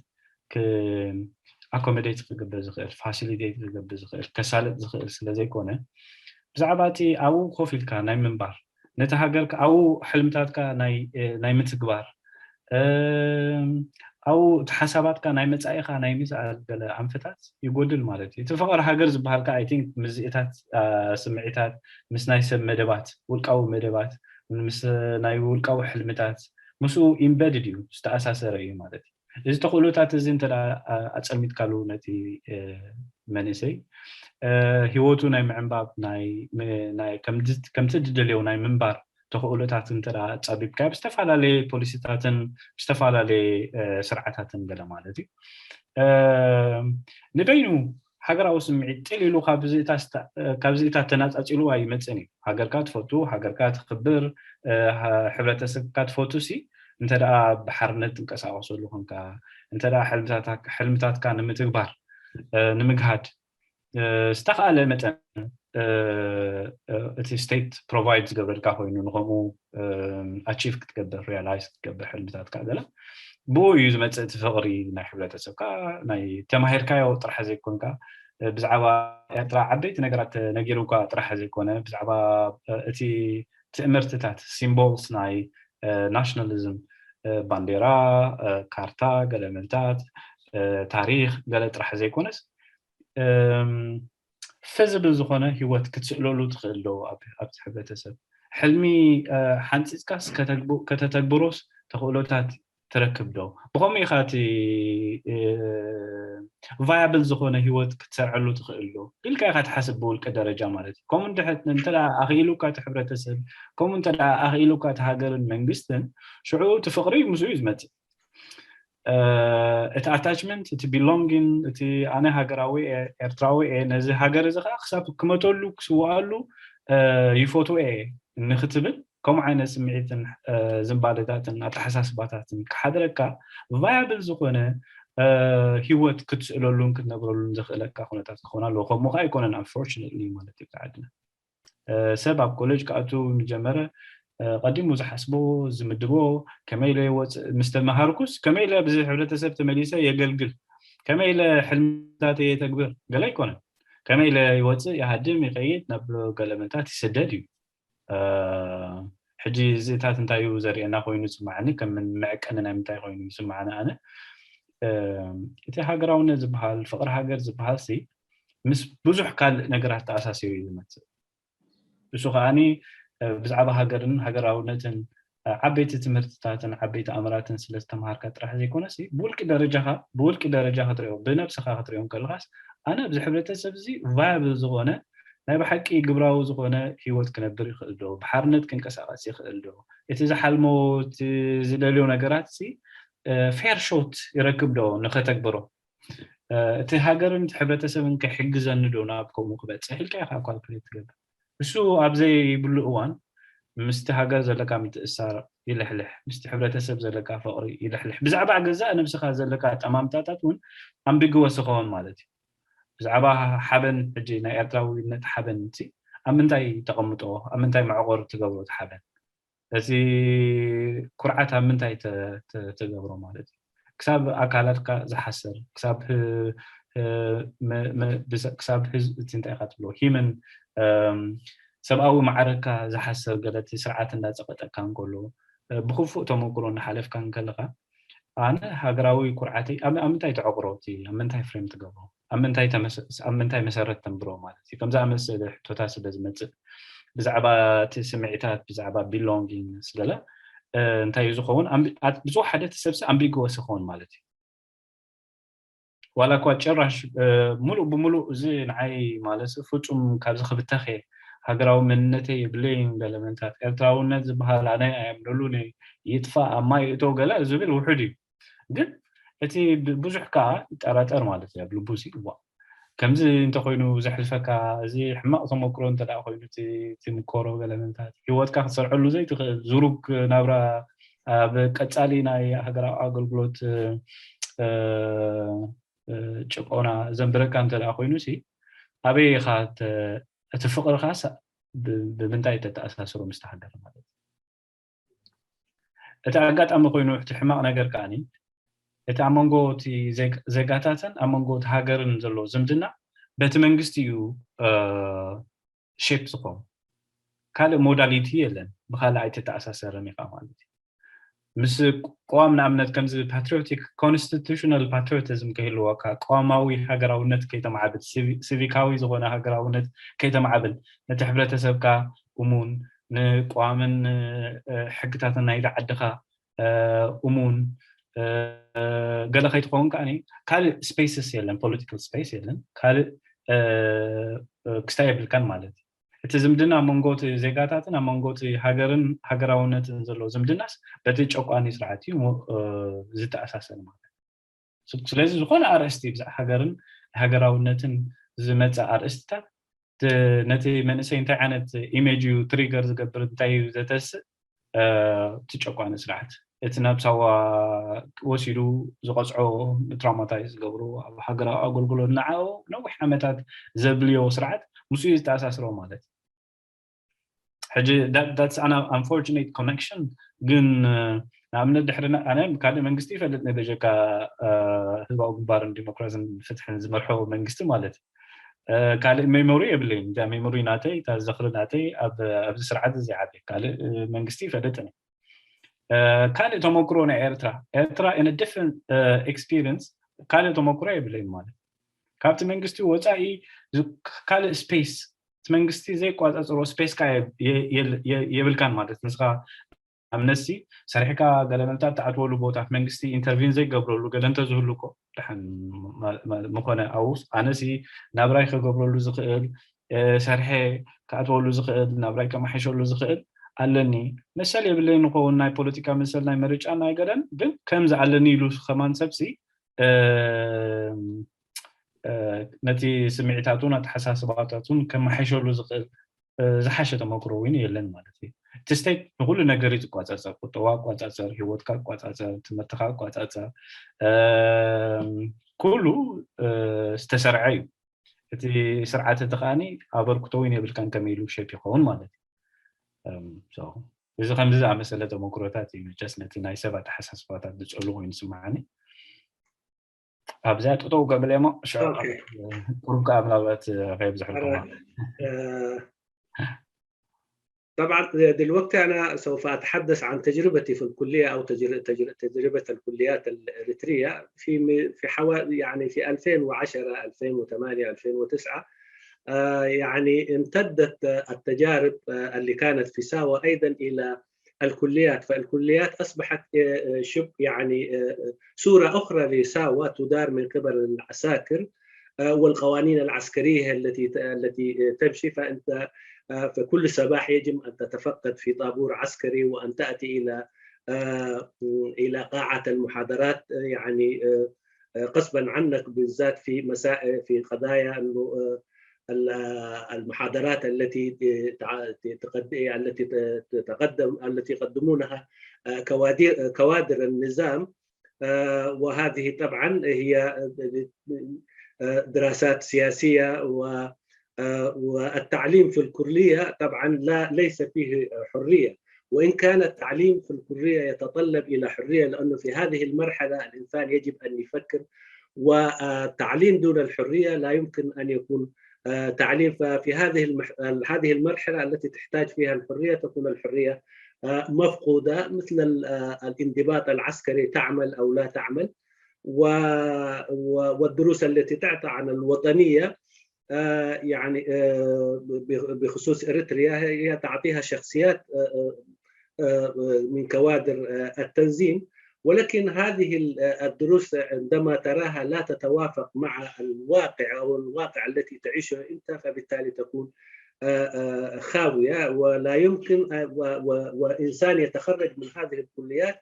ኣኮመዴት ክግበር ዝኽእል ፋሲሊቴት ክገብር ዝኽእል ከሳልጥ ዝኽእል ስለ ዘይኮነ ብዛዕባ እቲ ኣብኡ ኮፍ ኢልካ ናይ ምንባር ነቲ ሃገር ኣብኡ ሕልምታትካ ናይ ምትግባር ኣብኡ እቲ ሓሳባትካ ናይ መፃኢኻ ናይ ምስኣል ገለ ኣንፈታት ይጎድል ማለት እዩ። እቲ ፍቕሪ ሃገር ዝበሃል ከዓ ኣይ ቲንክ ምስዚእታት ስምዒታት ምስ ናይ ሰብ መደባት ውልቃዊ መደባት ምስ ናይ ውልቃዊ ሕልምታት ምስኡ ኢምበድድ እዩ ዝተኣሳሰረ እዩ ማለት እዩ። እዚ ተኽእሎታት እዚ እንተ ኣፀልሚትካሉ ነቲ መንእሰይ ህይወቱ ናይ ምዕንባብ ከምቲ ዝደልዮ ናይ ምንባር ተኽእሎታት እንተ ኣፃቢብካዮ ብዝተፈላለየ ፖሊሲታትን ብዝተፈላለየ ስርዓታትን ገለ ማለት እዩ ንበይኑ ሃገራዊ ስምዒት ጥል ኢሉ ካብዚእታት ተናፃፂሉ ኣይመፅን እዩ። ሃገርካ ትፈቱ፣ ሃገርካ ትኽብር፣ ሕብረተሰብካ ትፈቱ ሲ እንተ ብሓርነት ትንቀሳቀሰሉ ኮንካ እንተ ሕልምታትካ ንምትግባር ንምግሃድ ዝተኽኣለ መጠን እቲ ስቴት ፕሮቫይድ ዝገብረልካ ኮይኑ ንከምኡ ኣቺቭ ክትገብር ሪያላይዝ ክትገብር ሕልምታትካ ገለ ብኡ እዩ ዝመፅእ እቲ ፍቕሪ ናይ ሕብረተሰብካ ናይ ተማሂርካዮ ጥራሕ ዘይኮንካ ብዛዕባ ኤርትራ ዓበይቲ ነገራት ተነጊሩካ ጥራሕ ዘይኮነ ብዛዕባ እቲ ትእምርትታት ሲምቦልስ ናይ ናሽናሊዝም ባንዴራ ካርታ ገለመልታት ታሪክ ገለ ጥራሕ ዘይኮነስ ፊዚብል ዝኾነ ህይወት ክትስእለሉ ትኽእል ዶ ኣብቲ ሕብረተሰብ ሕልሚ ሓንፂፅካስ ከተተግብሮስ ተኽእሎታት ትረክብ ዶ ብኸምኡ ኢኻ እቲ ቫያብል ዝኾነ ህይወት ክትሰርዐሉ ትኽእል ዶ ኢልካ ኢኻ ትሓስብ ብውልቂ ደረጃ ማለት እዩ። ከምኡ እንተ ኣኽኢሉካ እቲ ሕብረተሰብ ከምኡ እንተ ኣኽኢሉካ እቲ ሃገርን መንግስትን ሽዑ እቲ ፍቕሪ ምስኡ እዩ ዝመፅእ። እቲ ኣታችመንት እቲ ቢሎንጊን እቲ ኣነ ሃገራዊ ኤርትራዊ እየ ነዚ ሃገር እዚ ከዓ ክሳብ ክመተሉ ክስወኣሉ ይፈትዎ እየ ንክትብል ከምኡ ዓይነት ስምዒትን ዝንባለታትን ኣተሓሳስባታትን ክሓድረካ ቫያብል ዝኾነ ህይወት ክትስእለሉን ክትነብረሉን ዘኽእለካ ኩነታት ክኸውን ኣለዎ። ከምኡ ከዓ ኣይኮነን ኣንፎርችነትሊ ማለት እዩ ዓድና ሰብ ኣብ ኮሌጅ ክኣቱ ምስ ጀመረ ቀዲሙ ዝሓስቦ ዝምድቦ ከመይ ኢለ ይወፅእ ምስ ተመሃርኩስ ከመይ ኢለ ኣብዚ ሕብረተሰብ ተመሊሰ የገልግል ከመይ ኢለ ሕልምታተይ የተግብር ገለ ኣይኮነን። ከመይ ኢለ ይወፅእ ይሃድም ይኸይድ ናብ ገለ መታት ይስደድ እዩ። ሕጂ እዚታት እንታይ እዩ ዘርእየና ኮይኑ ዝስማዓኒ ከም መዐቀኒ ናይ ምንታይ ኮይኑ ዝስማዓኒ ኣነ እቲ ሃገራውነት ዝበሃል ፍቕሪ ሃገር ዝበሃል ሲ ምስ ብዙሕ ካልእ ነገራት ተኣሳሲሩ እዩ ዝመፅእ። እሱ ከዓኒ ብዛዕባ ሃገርን ሃገራውነትን ዓበይቲ ትምህርትታትን ዓበይቲ ኣምራትን ስለ ዝተምሃርካ ጥራሕ ዘይኮነሲ፣ ብውልቂ ደረጃኻ ብውልቂ ደረጃ ክትሪኦ ብነብስኻ ክትሪኦ ከለኻስ፣ ኣነ ኣብዚ ሕብረተሰብ እዚ ቫያብል ዝኾነ ናይ ብሓቂ ግብራዊ ዝኾነ ሂወት ክነብር ይኽእል ዶ፣ ብሓርነት ክንቀሳቐስ ይኽእል ዶ፣ እቲ ዝሓልሞ እቲ ዝደልዮ ነገራት ሲ ፌር ሾት ይረክብ ዶ ንኸተግብሮ፣ እቲ ሃገርን ሕብረተሰብን ክሕግዘኒ ዶ ናብ ከምኡ ክበፅሕ ኢልካ ኢኻ ካልኩሌት ትገብር። እሱ ኣብ ዘይብሉ እዋን ምስቲ ሃገር ዘለካ ምትእሳር ይልሕልሕ፣ ምስቲ ሕብረተሰብ ዘለካ ፍቕሪ ይልሕልሕ። ብዛዕባ ገዛእ ነብስኻ ዘለካ ኣጠማምታታት እውን ኣምቢግወስ ይኸውን ማለት እዩ። ብዛዕባ ሓበን ሕጂ ናይ ኤርትራዊነት ሓበን ሲ ኣብ ምንታይ ተቐምጦ፣ ኣብ ምንታይ መዕቆር ትገብሮ እቲ ሓበን? እቲ ኩርዓት ኣብ ምንታይ ትገብሮ ማለት እዩ? ክሳብ ኣካላትካ ዝሓስር፣ ክሳብ ክሳብ ህዝ እቲ እንታይ ኢኻ ትብሎ ሂመን ሰብኣዊ ማዕረካ ዝሓስር ገለ እቲ ስርዓት እንዳፀቐጠካ እንከሎ ብክፉእ ተመክሮ እናሓለፍካ እንከለካ ኣነ ሃገራዊ ኩርዓተይ ኣብ ምንታይ ተዕቕሮ እቲ ኣብ ምንታይ ፍሬም ትገብሮ ኣብ ምንታይ መሰረት ተንብሮ ማለት እዩ። ከምዚ ኣመሰለ ሕቶታት ስለ ዝመፅእ ብዛዕባ እቲ ስምዒታት ብዛዕባ ቢሎንጊንግ ስገለ እንታይ እዩ ዝኸውን? ብዙሕ ሓደ እቲ ሰብሲ ኣምቢግወስ ይኸውን ማለት እዩ። ዋላ እኳ ጭራሽ ሙሉእ ብሙሉእ እዚ ንዓይ ማለት ፍፁም ካብዚ ክብተኽ እየ፣ ሃገራዊ መንነተይ የብለይን፣ ገለ መንታት ኤርትራውነት ዝበሃል ኣነ ኣየምነሉን እየ፣ ይጥፋእ ኣብ ማይ እቶ ገለ ዝብል ውሑድ እዩ። ግን እቲ ብዙሕ ከዓ ይጠራጠር ማለት እዩ ኣብ ልቡ ሲ ዋ ከምዚ እንተኮይኑ ዘሕልፈካ እዚ ሕማቕ ተመክሮ እንተ ኮይኑ ትምኮሮ ገለ መንታት ህይወትካ ክትሰርዐሉ ዘይትኽእል ዝሩግ ናብራ ኣብ ቀፃሊ ናይ ሃገራዊ ኣገልግሎት ጭቆና ዘንብረካ እንተ ኮይኑ ሲ ኣበይ ኢኻ እቲ ፍቅርኻ ብምንታይ ተተኣሳስሮ ምስቲ ሃገር ማለት እዩ። እቲ ኣጋጣሚ ኮይኑ እቲ ሕማቕ ነገር ከዓኒ እቲ ኣብ መንጎ እቲ ዜጋታትን ኣብ መንጎ እቲ ሃገርን ዘሎ ዝምድና በቲ መንግስቲ እዩ ሼፕ ዝኸውን። ካልእ ሞዳሊቲ የለን፣ ብካልእ ኣይተተኣሳሰርን ኢኻ ማለት እዩ። ምስ ቅዋም ንኣብነት ከምዚ ፓትሪዮቲክ ኮንስቲቱሽናል ፓትሪዮቲዝም ከይህልወካ ቅዋማዊ ሃገራውነት ከይተማዕብል ሲቪካዊ ዝኾነ ሃገራውነት ከይተማዕብል ነቲ ሕብረተሰብካ እሙን ንቅዋምን ሕግታትን ናይዚ ዓድኻ እሙን ገለ ከይትኸውን ከዓ ካልእ ስፔስስ የለን ፖለቲካል ስፔስ የለን ካልእ ክስታይ የብልካን ማለት እዩ። እቲ ዝምድና ኣብ መንጎ እቲ ዜጋታትን ኣብ መንጎ እቲ ሃገርን ሃገራውነትን ዘሎ ዝምድናስ በቲ ጨቋኒ ስርዓት እዩ ዝተኣሳሰር ማለት እዩ። ስለዚ ዝኾነ ኣርእስቲ ብዛዕ ሃገርን ሃገራውነትን ዝመፀ ኣርእስትታት ነቲ መንእሰይ እንታይ ዓይነት ኢሜጅ እዩ ትሪገር ዝገብር እንታይ እዩ ዘተስእ እቲ ጨቋኒ ስርዓት እቲ ናብ ሳዋ ወሲዱ ዝቐፅዖ ትራውማታይዝ ዝገብሩ ኣብ ሃገራዊ ኣገልግሎት ንዓኡ ነዊሕ ዓመታት ዘብልዮ ስርዓት ምስኡ ዝተኣሳስሮ ማለት ሕጂ that's an unfortunate connection ግን ንኣብነት ድሕሪ ኣነ ካልእ መንግስቲ ይፈልጥ ናይ በጀካ ህዝባዊ ግንባርን ዲሞክራሲን ፍትሕን ዝመርሖ መንግስቲ ማለት ካልእ ሜሞሪ የብለይን። እዚኣ ሜሞሪ ናተይ እታ ዝኽሪ ናተይ ኣብዚ ስርዓት እዚ ዓብ ካልእ መንግስቲ ይፈልጥን ካልእ ተመክሮ ናይ ኤርትራ ኤርትራ in different experience ካልእ ተመክሮ የብለይን ማለት ካብቲ መንግስቲ ወፃኢ ካልእ ስፔስ እቲ መንግስቲ ዘይቋፃፅሮ ስፔስካ የብልካን ማለት ንስኻ ኣምነስቲ ሰሪሕካ ገለ መንታት ትኣትወሉ ቦታት መንግስቲ ኢንተርቪን ዘይገብረሉ ገለ እንተዝህሉ እኮ ደሓን ምኾነ ኣውስ ኣነሲ ናብራይ ክገብረሉ ዝኽእል ሰርሐ ክኣትወሉ ዝኽእል ናብራይ ከማሕሸሉ ዝኽእል ኣለኒ መሰል የብለይ ንኸውን ናይ ፖለቲካ መሰል ናይ መርጫ ናይ ገለን ግን ከምዚ ኣለኒ ኢሉ ከማን ሰብሲ ነቲ ስምዒታቱን ኣተሓሳስባታቱን ከመሓሸሉ ዝኽእል ዝሓሸ ተመክሮ እውን የለን ማለት እዩ። እቲ ስቴት ንኩሉ ነገር እዩ ዝቋፃፀር፣ ቁጠባ ኣቋፃፀር፣ ህይወትካ ኣቋፃፀር፣ ትምህርትካ ኣቋፃፀር ኩሉ ዝተሰርዐ እዩ። እቲ ስርዓት እቲ ከዓኒ ኣበርክቶ እውን የብልካን ከመይ ኢሉ ሸፕ ይኸውን ማለት እዩ። እዚ ከምዚ ዝኣመሰለ ተመክሮታት እዩ ስ ነቲ ናይ ሰብ ኣተሓሳስባታት ዝፀሉ ኮይኑ ስምዓኒ። ኣብዚኣ ጠጠው ገብል እሞ ቁሩብ ከዓ ምናልባት ከየብዝሐልኩም طبعا، دلوقتي أنا سوف أتحدث عن تجربتي في الكلية أو تجر- تجر- تجربة الكليات الإريترية في م- في حوالي، يعني، في ألفين وعشرة، ألفين وثمانية، ألفين وتسعة. آه، يعني امتدت، آه، التجارب، آه، اللي كانت في ساوا أيضا إلى الكليات، فالكليات أصبحت، آه، آه، شبه، يعني، آه، آه، صورة أخرى لساوا تدار من قبل العساكر، آه، والقوانين العسكرية التي ت- التي تمشي. فأنت، آه، فكل صباح يجب أن تتفقد في طابور عسكري وأن تأتي إلى، آه، إلى قاعة المحاضرات، آه، يعني، آه، آه، غصبا عنك، بالذات في مسائل، في قضايا أنه، آه، ال- آه، المحاضرات التي تع- تقد- التي ت- تتقدم، التي يقدمونها، آه، كوادر، كوادر النظام. آه، وهذه طبعا هي، آه، دراسات سياسية و آه، والتعليم في الكلية طبعا لا، ليس فيه حرية، وإن كان التعليم في الكلية يتطلب إلى حرية، لأنه في هذه المرحلة الإنسان يجب أن يفكر، والتعليم دون الحرية لا يمكن أن يكون، آه، تعليم. ففي هذه المح... هذه المرحلة التي تحتاج فيها الحرية، تكون الحرية، آه، مفقودة، مثل ال- آه، الانضباط العسكري، تعمل أو لا تعمل، و... و... والدروس التي تعطى عن الوطنية، آه، يعني، آه، ب- بخصوص إريتريا، هي تعطيها شخصيات، آه، آه، آه، من كوادر، آه، التنظيم. ولكن هذه ال- آه، الدروس عندما تراها لا تتوافق مع الواقع أو الواقع التي تعيشه أنت، فبالتالي تكون، آه، آه، خاوية، ولا يمكن، آه، و- و- وإنسان يتخرج من هذه الكليات،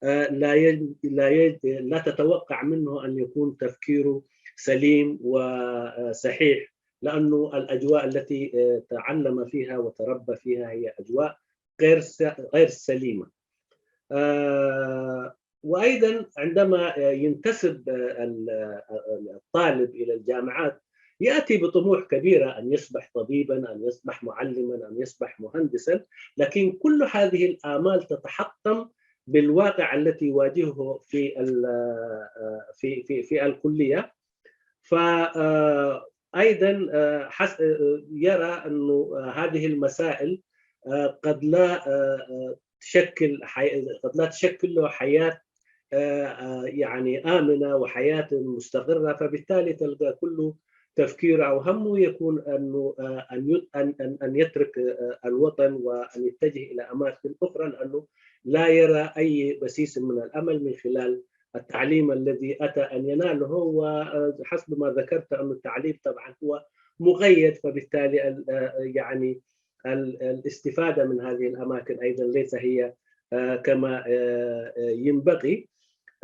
آه، لا يج- لا يج- لا تتوقع منه أن يكون تفكيره سليم وصحيح، لأنه الأجواء التي، آه، تعلم فيها وتربى فيها هي أجواء غير س- غير سليمة. آه، وأيضا عندما، آه، ينتسب، آه، ال- آه، الطالب إلى الجامعات، يأتي بطموح كبيرة، أن يصبح طبيبا، أن يصبح معلما، أن يصبح مهندسا، لكن كل هذه الآمال تتحطم بالواقع التي يواجهه في ال- آه، في في في الكلية. ف آه، ايضا، آه، حس- آه، يرى انه، آه، هذه المسائل، آه، قد لا، آه، آه، تشكل حي... قد لا تشكل له حياه، آه، آه، يعني، امنه وحياه مستقره. فبالتالي تلقى كل تفكيره او همه يكون انه، آه، ان يت... ان ان ان يترك، آه، الوطن وان يتجه الى اماكن اخرى، لانه لا يرى اي بسيس من الامل من خلال التعليم الذي أتى أن يناله. وحسب ما ذكرت أن التعليم طبعا هو مقيد، فبالتالي ال- يعني ال- الاستفادة من هذه الأماكن أيضا ليس هي، آه، كما، آه، آه، ينبغي.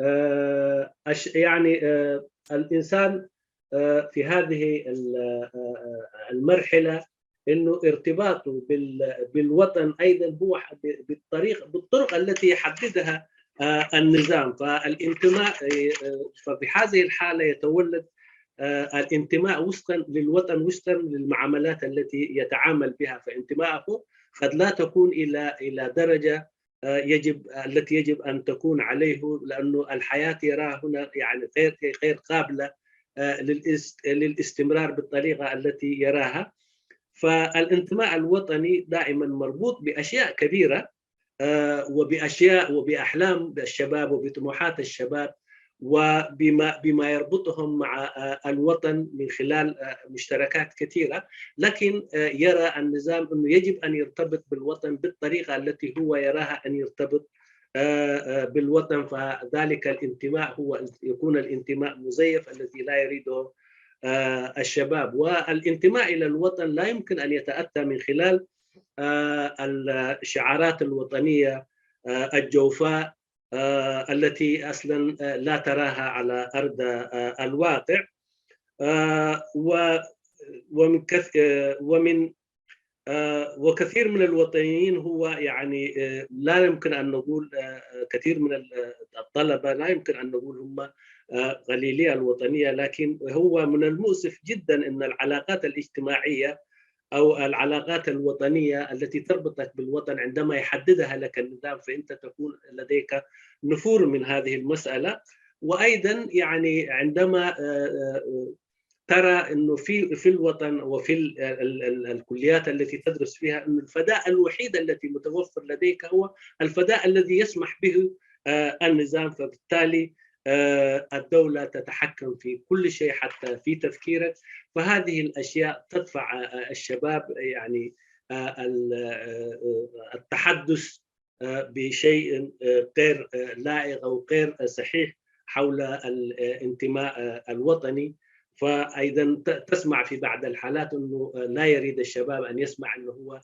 آه، أش- يعني، آه، الإنسان، آه، في هذه ال- آه، آه، المرحلة انه ارتباطه بال- بالوطن ايضا هو ح- ب- بالطريق بالطرق التي يحددها، آه، النظام. فالانتماء، آه، آه، فبهذه الحاله يتولد، آه، الانتماء وفقا للوطن، وفقا للمعاملات التي يتعامل بها. فانتماءه قد لا تكون الى الى درجه، آه، يجب التي يجب ان تكون عليه، لانه الحياه يراها هنا، يعني، غير غير قابله، آه، للاست- للاستمرار بالطريقه التي يراها. فالانتماء الوطني دائما مربوط باشياء كبيره، آه، وباشياء وباحلام الشباب وبطموحات الشباب، وبما بما يربطهم مع، آه، الوطن من خلال، آه، مشتركات كثيره. لكن، آه، يرى النظام انه يجب ان يرتبط بالوطن بالطريقه التي هو يراها ان يرتبط، آه، آه، بالوطن. فذلك الانتماء هو يكون الانتماء مزيف الذي لا يريده، آه، الشباب. والانتماء الى الوطن لا يمكن ان يتاتى من خلال، آه، الشعارات الوطنيه، آه، الجوفاء، آه، التي اصلا، آه، لا تراها على ارض، آه، الواقع. آه، و- ومن كث- آه، ومن آه، وكثير من الوطنيين هو، يعني، آه، لا يمكن أن نقول، آه، آه، كثير من ال- آه، الطلبة لا يمكن أن نقول هم، آه، قليلي الوطنية، لكن هو من المؤسف جدا أن العلاقات الاجتماعية أو العلاقات الوطنية التي تربطك بالوطن عندما يحددها لك النظام، فأنت تكون لديك نفور من هذه المسألة. وأيضا، يعني، عندما، آه، آه، ترى أنه في في الوطن وفي ال ال ال الكليات التي تدرس فيها أن الفداء الوحيد التي متوفر لديك هو الفداء الذي يسمح به آه، النظام. فبالتالي آه، الدولة تتحكم في كل شيء حتى في تفكيرك. فهذه الأشياء تدفع آه، الشباب يعني التحدث بشيء غير لائق أو غير صحيح حول الانتماء الوطني. فأيضا تسمع في بعض الحالات أنه لا يريد الشباب أن يسمع أنه هو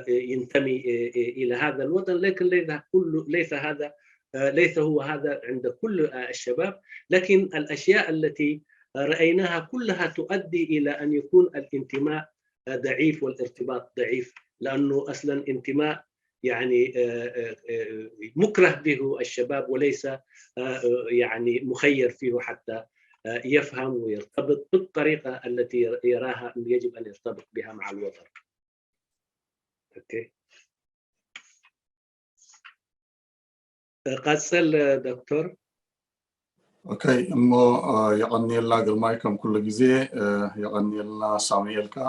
ينتمي إلى هذا الوطن، لكن ليس كل ليس هذا ليس هو هذا عند كل الشباب. لكن الأشياء التي رأيناها كلها تؤدي إلى أن يكون الانتماء ضعيف والارتباط ضعيف، لأنه أصلا انتماء يعني مكره به الشباب وليس يعني مخير فيه حتى يفهم ويرتبط بالطريقة التي يراها أنه يجب أن يرتبط بها مع الوطن. أوكي. ቀጽል ዶክተር። ኦኬ፣ እሞ የቐንየልና ግርማይ ከም ኩሉ ግዜ። የቐንየልና ሳሙኤል ከኣ።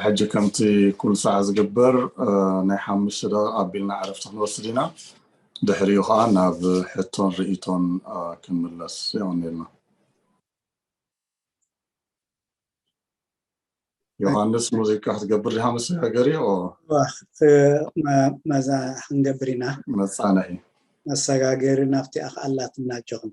ሕጂ ከምቲ ኩሉ ሰዓት ዝግበር ናይ ሓሙሽተ ደቂቕ ኣቢልና ዕረፍቲ ክንወስድ ኢና። ድሕሪኡ ከኣ ናብ ሕቶን ርእይቶን ክንምለስ። የቐንየልና። ዮሃንስ፣ ሙዚቃ ክትገብር ዲኻ መሰጋገሪ? መዛ ክንገብር ኢና። መጻንሒ መሰጋገሪ ናብቲ ኣኽኣላትና ኣጆኹም።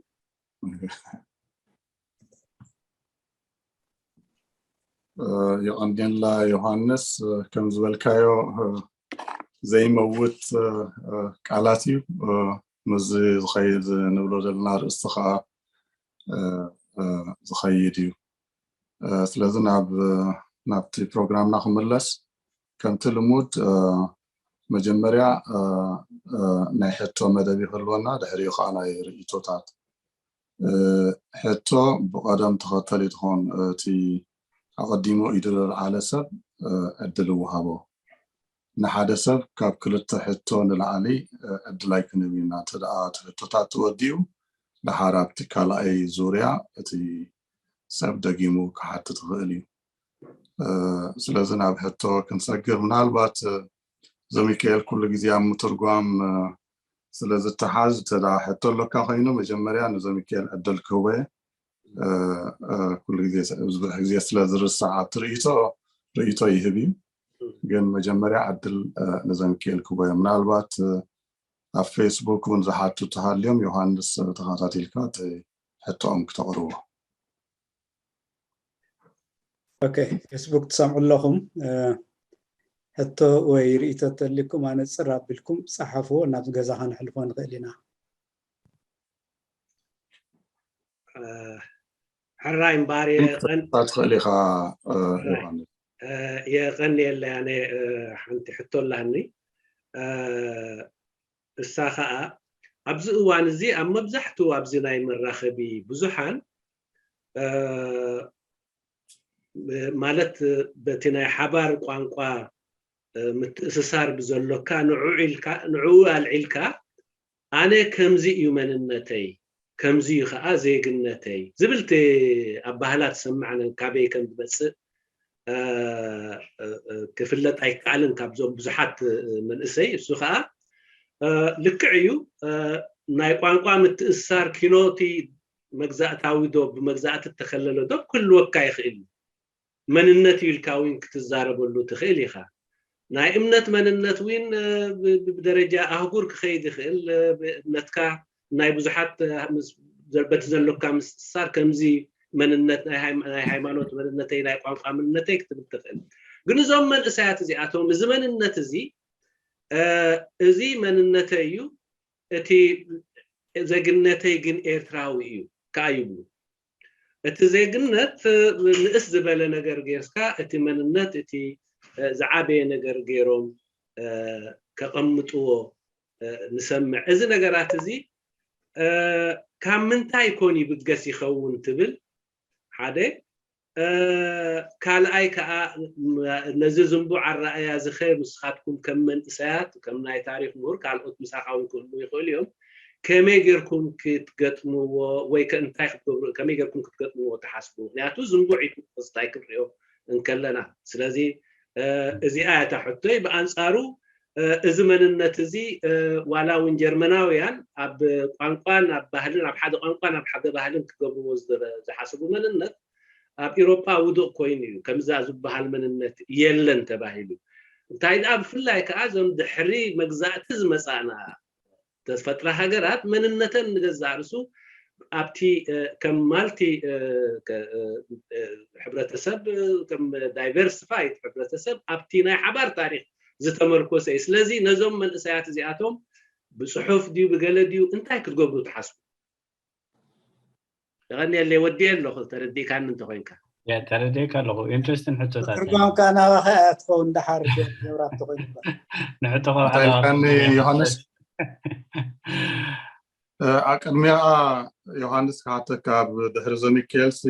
የቐንየልና ዮሃንስ። ከም ዝበልካዮ ዘይመውት ቃላት እዩ። ምስዚ ዝኸይድ ንብሎ ዘለና ርእስቲ ከዓ ዝኸይድ እዩ። ስለዚ ናብ ናብቲ ፕሮግራምና ክምለስ፣ ከምቲ ልሙድ መጀመርያ ናይ ሕቶ መደብ ይህልወና፣ ድሕሪኡ ከዓ ናይ ርእይቶታት። ሕቶ ብቐደም ተኸተል እዩ ትኾን፣ እቲ ኣቐዲሙ ኢዱ ዝለዓለ ሰብ ዕድል ይወሃቦ። ንሓደ ሰብ ካብ ክልተ ሕቶ ንላዕሊ ዕድል ኣይክንህብ ኢና። እንተ ደኣ እቲ ሕቶታት ተወዲኡ፣ ደሓር ኣብቲ ካልኣይ ዙርያ እቲ ሰብ ደጊሙ ክሓትት ይኽእል እዩ። ስለዚ ናብ ሕቶ ክንሰግር፣ ምናልባት ዘሚካኤል ኩሉ ግዜ ኣብ ምትርጓም ስለ ዝተሓዝ፣ እንተ ደኣ ሕቶ ኣሎካ ኮይኑ መጀመርያ ንዘሚካኤል ዕድል ክህቦ እየ። ኩሉ ግዜ ብዙሕ ግዜ ስለ ዝርሳዕ ኣብቲ ርእይቶ ርእይቶ ይህብ እዩ። ግን መጀመርያ ዕድል ንዘሚካኤል ክህቦ እየ። ምናልባት ኣብ ፌስቡክ እውን ዝሓቱ ተሃልዮም ዮሃንስ ተኸታቲልካ እቲ ሕቶኦም ክተቕርቦ። ኦኬ፣ ፌስቡክ ትሰምዑ ኣለኹም። ሕቶ ወይ ርእይቶ ተልኩም ኣነጽር ኣቢልኩም ጸሓፍዎ፣ ናብ ገዛ ከነሕልፎ ንኽእል ኢና። ሕራይ እምበኣር ትኽእል ኢኻ። የቐንየለይ ኣነ ሓንቲ ሕቶ ኣላኒ። እሳ ኸኣ ኣብዚ እዋን እዚ ኣብ መብዛሕትኡ ኣብዚ ናይ መራኸቢ ብዙሓን ማለት በቲ ናይ ሓባር ቋንቋ ምትእስሳር ብዘሎካ ንዑ ኢልካ ንዕኡ ኣልዒልካ ኣነ ከምዚ እዩ መንነተይ፣ ከምዚ እዩ ከዓ ዜግነተይ ዝብል ኣባህላ ትሰምዓነ ካበይ ከም ዝመፅእ ክፍለጥ ኣይከኣልን ካብዞም ብዙሓት መንእሰይ። እሱ ከዓ ልክዕ እዩ፣ ናይ ቋንቋ ምትእስሳር ኪኖቲ መግዛእታዊ ዶ ብመግዛእቲ እተኸለለ ዶ ክህልወካ ይኽእል እዩ። መንነት እዩ ኢልካ እውን ክትዛረበሉ ትኽእል ኢኻ። ናይ እምነት መንነት እውን ብደረጃ ኣህጉር ክኸይድ ይኽእል። እምነትካ ናይ ብዙሓት በቲ ዘሎካ ምስሳር ከምዚ መንነት ናይ ሃይማኖት መንነተይ ናይ ቋንቋ መንነተይ ክትብል ትኽእል። ግን እዞም መንእሰያት እዚኣቶም እዚ መንነት እዚ እዚ መንነተይ እዩ፣ እቲ ዜግነተይ ግን ኤርትራዊ እዩ ከዓ ይብሉ። እቲ ዜግነት ንእስ ዝበለ ነገር ጌርካ እቲ መንነት እቲ ዝዓበየ ነገር ገይሮም ከቐምጥዎ ንሰምዕ። እዚ ነገራት እዚ ካብ ምንታይ ኮን ይብገስ ይኸውን ትብል ሓደ። ካልኣይ ከዓ ነዚ ዝንቡዕ ኣረኣያ እዚ ኸ ንስኻትኩም ከም መንእሰያት ከም ናይ ታሪክ ምሁር ካልኦት ምሳኻ እውን ክህልዉ ይኽእሉ እዮም ከመይ ጌርኩም ክትገጥምዎ ወይ ከ እንታይ ክትገብሩ ከመይ ጌርኩም ክትገጥምዎ ትሓስቡ? ምክንያቱ ዝንቡዕ እዩ ክስታይ ክንሪኦ እንከለና። ስለዚ እዚኣ እታ ሕቶይ። ብኣንጻሩ እዚ መንነት እዚ ዋላ እውን ጀርመናውያን ኣብ ቋንቋን ኣብ ባህልን ኣብ ሓደ ቋንቋን ኣብ ሓደ ባህልን ክገብርዎ ዝሓስቡ መንነት ኣብ ኢሮጳ ውዱቕ ኮይኑ እዩ። ከምዛ ዝበሃል መንነት የለን ተባሂሉ። እንታይ ደኣ ብፍላይ ከዓ እዞም ድሕሪ መግዛእቲ ዝመፃእና ተፈጥረ ሃገራት መንነተን ንገዛእ ርእሱ ኣብቲ ከም ማልቲ ሕብረተሰብ ከም ዳይቨርሲፋይድ ሕብረተሰብ ኣብቲ ናይ ሓባር ታሪክ ዝተመርኮሰ እዩ። ስለዚ ነዞም መንእሰያት እዚኣቶም ብፅሑፍ ድዩ ብገለ ድዩ እንታይ ክትገብሩ ትሓስቡ? የቐንየለይ፣ ወዲኤ ኣለኹ ተረዲእካኒ እንተኾይንካ። ተረዲእካ ኣለኹ። ኢንትረስትን ሕቶታት ትርጓም ከኣ ናባኻ እያ ትኸውን። ደሓር ገብራት ትኾይንካ። ንሕቶኻ እንታይ ኢልካኒ ዮሃንስ? ኣቅድሚያ ዮሃንስ ክሓተካ ኣብ ድሕሪ ዘሚካኤል ሲ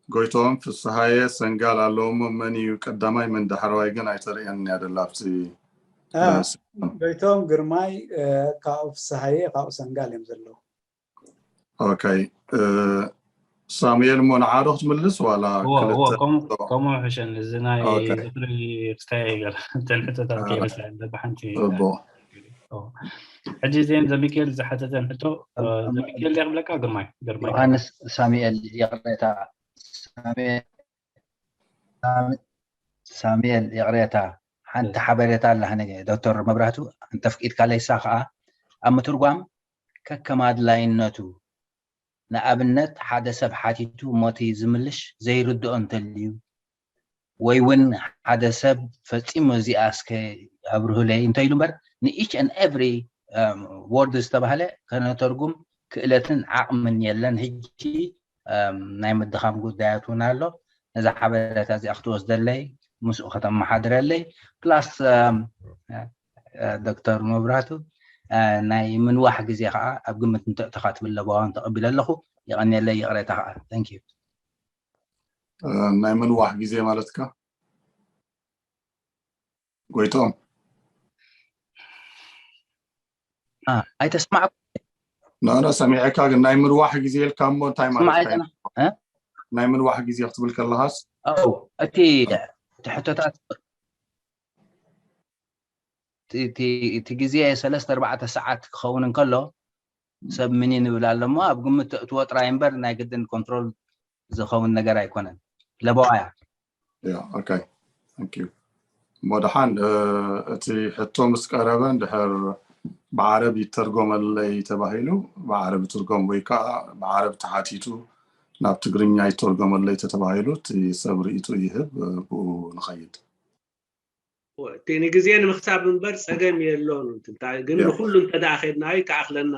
ጎይቶም ፍስሃየ ሰንጋል ኣለዎም። መን እዩ ቀዳማይ መን ዳሕረዋይ ግን ኣይተርእየን እያ ደላ ኣብቲ ጎይቶም ግርማይ ካብኡ ፍስሃየ ካብኡ ሰንጋል እዮም ዘለዉ። ኦኬ ሳሙኤል እሞ ንዓዶ ክትምልስ ዋላ ከምኡ ሕሸን እዚ ናይ ዝክሪ ክስታይ ገር ተንሕተታት ከይመስል ብሓንቲ ሕጂ ዜን ዘሚካኤል ዝሓተተን ሕቶ ዘሚካኤል ዲያ ክብለካ ግርማይ ግርማይ ዮሃንስ ሳሙኤል ይቕሬታ ሳሙኤል ይቕሬታ ሓንቲ ሓበሬታ ኣላ ዶክተር መብራህቱ እንተፍቂድካ ለይሳ ከዓ ኣብ ምትርጓም ከከም ኣድላይነቱ ንኣብነት ሓደ ሰብ ሓቲቱ ሞቲ ዝምልሽ ዘይርድኦ እንተልዩ ወይ እውን ሓደ ሰብ ፈፂሙ እዚኣ እስከ ኣብርሁለይ እንተኢሉ እምበር ንኢች and every word ዝተባህለ ከነተርጉም ክእለትን ዓቕምን የለን። ሕጂ ናይ ምድኻም ጉዳያት እውን ኣሎ። ነዛ ሓበሬታ እዚኣ ክትወስደለይ ምስኡ ከተመሓድረለይ ፕላስ ዶክተር መብራቱ ናይ ምንዋሕ ግዜ ከዓ ኣብ ግምት እንተእተኻ ትብል ለባዋን ተቐቢለ ኣለኹ። የቐንየለይ ይቕሬታ ከዓ thank you። ናይ ምንዋሕ ግዜ ማለትካ ጎይቶም ኣይተስማዕኩ ኖ ሰሚዐካ ግን ናይ ምንዋሕ ግዜ ኢልካ እሞ እንታይ ማለት ናይ ምንዋሕ ግዜ ክትብል ከለኻስ እቲ ሕቶታት እቲ ግዜ ሰለስተ ኣርባዕተ ሰዓት ክኸውን እንከሎ ሰብ ምን ንብል ኣለሞ ኣብ ግምት ተእትዎ ጥራይ እምበር ናይ ግድን ኮንትሮል ዝኸውን ነገር ኣይኮነን። ለበዋያ እሞ ደሓን እቲ ሕቶ ምስ ቀረበ እንድሕር ብዓረብ ይተርጎመለይ ተባሂሉ ብዓረብ ይትርጎም ወይ ከዓ ብዓረብ ተሓቲቱ ናብ ትግርኛ ይተርጎመለይ ተተባሂሉ እቲ ሰብ ርእይቱ ይህብ ብኡ ንኸይድ። እቲ ንግዜ ንምክሳብ እምበር ፀገም የሎን። ግን ንኩሉ እንተደኣ ከድናዮ ይከኣክለና።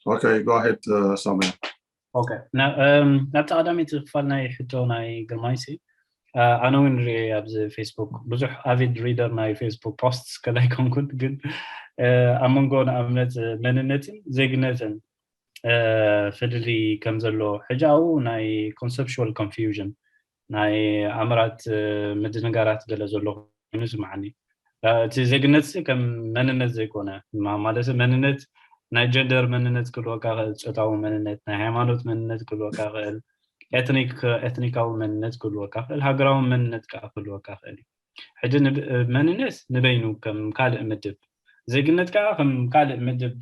Okay, go ahead, uh, Samuel. Okay. ናብ ቀዳመይቲ ክፋል ናይ ሕቶ ናይ ግርማይሲ ኣነ እውን ሪኤ ኣብዚ ፌስቡክ ብዙሕ ኣቪድ ሪደር ናይ ፌስቡክ ፖስት ከላይ ኮንኩን ግን ኣብ መንጎ ንኣብነት መንነትን ዜግነትን ፍልልይ ከም ዘሎ ሕጂ ኣብኡ ናይ ኮንሰፕሽዋል ኮንፊውዥን ናይ ኣምራት ምድንጋራት ገለ ዘሎ ኮይኑ ይስምዓኒ። እቲ ዜግነት ከም መንነት ዘይኮነ ማለት መንነት ናይ ጀንደር መንነት ክህልወካ ክእል፣ ፆታዊ መንነት፣ ናይ ሃይማኖት መንነት ክህልወካ ክእል፣ ኤትኒክ ኤትኒካዊ መንነት ክህልወካ ክእል፣ ሃገራዊ መንነት ከዓ ክህልወካ ክእል እዩ። ሕጂ መንነት ንበይኑ ከም ካልእ ምድብ፣ ዜግነት ከዓ ከም ካልእ ምድብ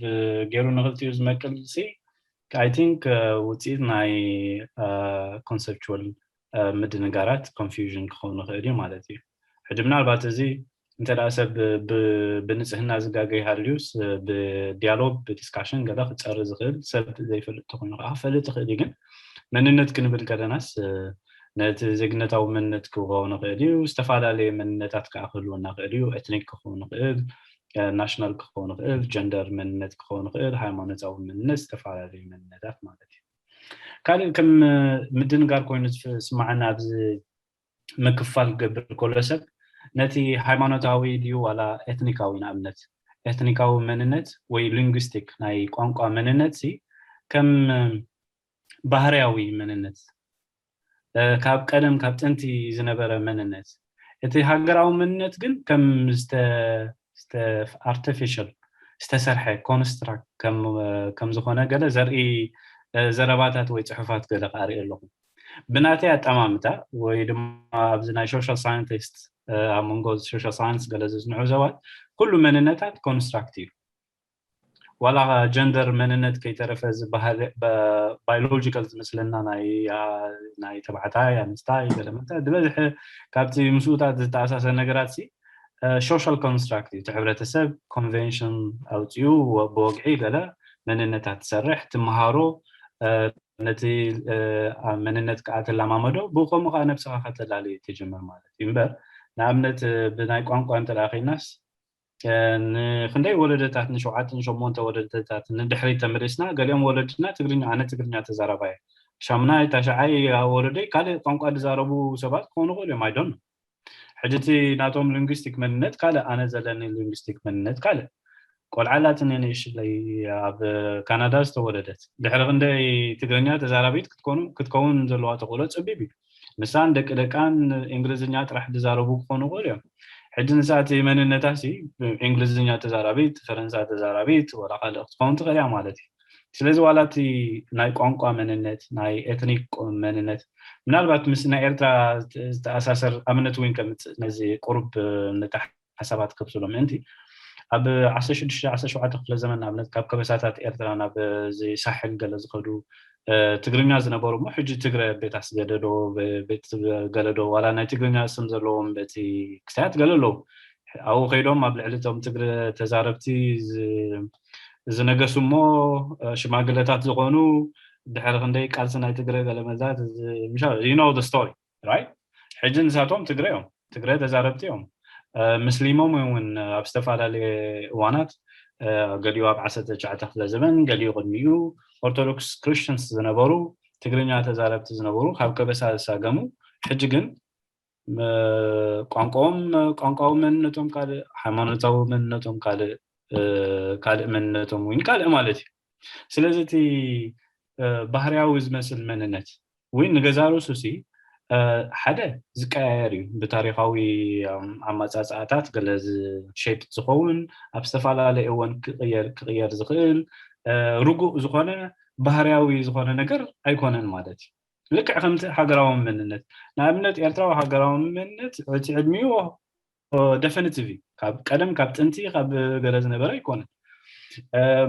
ገይሩ ንክልቲኡ ዝመቅል ሲ I think ውፅኢት ናይ ኮንሰፕቹዋል ምድንጋራት ኮንፊውዥን ክኸውን ይኽእል እዩ ማለት እዩ። ሕጂ ምናልባት እዚ እንተ ደኣ ሰብ ብንፅህና ዝጋገ ይሃልዩስ ብዲያሎግ ብዲስካሽን ገለ ክፀሪ ዝኽእል ሰብ ዘይፈልጥ ተኮይኑ ከዓ ክፈልጥ ይኽእል እዩ። ግን መንነት ክንብል ከለናስ ነቲ ዜግነታዊ መንነት ክኸውን ይኽእል እዩ። ዝተፈላለየ መንነታት ከዓ ክህልወና ይኽእል እዩ። ኤትኒክ ክኸውን ይኽእል፣ ናሽናል ክኸውን ይኽእል፣ ጀንደር መንነት ክኸውን ይኽእል፣ ሃይማኖታዊ መንነት፣ ዝተፈላለዩ መንነታት ማለት እዩ። ካልእ ከም ምድንጋር ኮይኑ ዝስማዓኒ ኣብዚ ምክፋል ክገብር ከሎ ሰብ ነቲ ሃይማኖታዊ ድዩ ዋላ ኤትኒካዊ ንኣብነት ኤትኒካዊ መንነት ወይ ሊንጉስቲክ ናይ ቋንቋ መንነት ሲ ከም ባህርያዊ መንነት ካብ ቀደም ካብ ጥንቲ ዝነበረ መንነት እቲ ሃገራዊ መንነት ግን ከም ኣርቲፊሻል ዝተሰርሐ ኮንስትራክት ከም ዝኾነ ገለ ዘርኢ ዘረባታት ወይ ፅሑፋት ገለ ክርኢ ኣለኹ። ብናተይ ኣጠማምታ ወይ ድማ ኣብዚ ናይ ሶሻል ሳይንቲስት ኣብ መንጎ ሶሻል ሳይንስ ገለ ዝፅንዑ ሰባት ኩሉ መንነታት ኮንስትራክት እዩ። ዋላ ጀንደር መንነት ከይተረፈ ዝበሃል ባዮሎጂካል ዝመስለና ናይ ተባዕታይ ኣንስታይ ገለመንታይ ዝበዝሐ ካብቲ ምስኡታት ዝተኣሳሰር ነገራት ሲ ሶሻል ኮንስትራክት እዩ። እቲ ሕብረተሰብ ኮንቨንሽን ኣውፅኡ ብወግዒ ገለ መንነታት ትሰርሕ ትመሃሮ ነቲ መንነት ከዓ ተለማመዶ ብከምኡ ከዓ ነብስኻ ከተላሊ ትጅምር ማለት እዩ እምበር ንኣብነት ብናይ ቋንቋ እንተ ከይናስ ንክንደይ ወለደታት ንሸውዓተ ንሸሞንተ ወለደታት ንድሕሪ ተመሊስና ገሊኦም ወለድና ትግርኛ ኣነ ትግርኛ ተዛረባየ ሻምናይ ታሽዓይ ወለደይ ካልእ ቋንቋ ዝዛረቡ ሰባት ክኾኑ ክእሉ እዮም ኣይዶን ሕጂ እቲ ናቶም ሊንግስቲክ መንነት ካልእ ኣነ ዘለኒ ሊንግስቲክ መንነት ካልእ ቆልዓ ላትኒ ንእሽለይ ኣብ ካናዳ ዝተወለደት ድሕሪ ክንደይ ትግርኛ ተዛራቢት ክትከውን ዘለዋ ተኽእሎ ፀቢብ እዩ ንሳን ደቂ ደቃን እንግሊዝኛ ጥራሕ ዝዛረቡ ክኾኑ ይኽእሉ እዮም ሕጂ ንሳ እቲ መንነታ ሲ እንግሊዝኛ ተዛራቢት ፈረንሳ ተዛራቢት ወላ ካልእ ክትከውን ትኽእል እያ ማለት እዩ ስለዚ ዋላ እቲ ናይ ቋንቋ መንነት ናይ ኤትኒክ መንነት ምናልባት ምስ ናይ ኤርትራ ዝተኣሳሰር ኣብነት እውን ከምፅእ ነዚ ቁሩብ ሓሳባት ከብስሎ ምእንቲ ኣብ ዓሰርተ ሽዱሽተ ዓሰርተ ሸውዓተ ክፍለ ዘመን ንኣብነት ካብ ከበሳታት ኤርትራ ናብ ሳሕል ገለ ዝኸዱ ትግርኛ ዝነበሩ እሞ ሕጂ ትግረ ቤት ኣስገደዶ ቤት ገለዶ ዋላ ናይ ትግርኛ ስም ዘለዎም በቲ ክሳያት ገለ ኣለዉ ኣብኡ ከይዶም ኣብ ልዕሊ እቶም ትግረ ተዛረብቲ ዝነገሱ እሞ ሽማግለታት ዝኾኑ ድሕሪ ክንደይ ቃልሲ ናይ ትግረ ገለ መዛት you know the story right ሕጂ ንሳቶም ትግረ እዮም ትግረ ተዛረብቲ እዮም ምስሊሞም እውን ኣብ ዝተፈላለየ እዋናት ገሊኡ ኣብ ዓሰርተ ትሽዓተ ክፍለ ዘመን ገሊኡ ቅድሚኡ ኦርቶዶክስ ክርስቲንስ ዝነበሩ ትግርኛ ተዛረብቲ ዝነበሩ ካብ ከበሳ ዝሳገሙ ሕጂ ግን ቋንቋኦም ቋንቋዊ መንነቶም ካልእ ሃይማኖታዊ መንነቶም ካልእ ካልእ መንነቶም እውን ካልእ ማለት እዩ ስለዚ እቲ ባህርያዊ ዝመስል መንነት ወይ ንገዛ ርእሱ ሲ ሓደ ዝቀያየር እዩ ብታሪካዊ ኣመፃፅኣታት ገለ ሸይፕ ዝኸውን ኣብ ዝተፈላለየ እዋን ክቅየር ዝኽእል ርጉእ ዝኾነ ባህርያዊ ዝኾነ ነገር ኣይኮነን ማለት እዩ ልክዕ ከምቲ ሃገራዊ መንነት ንኣብነት ኤርትራዊ ሃገራዊ መንነት እቲ ዕድሚኡ ደፈኒቲቭ ካብ ቀደም ካብ ጥንቲ ካብ ገለ ዝነበረ ኣይኮነን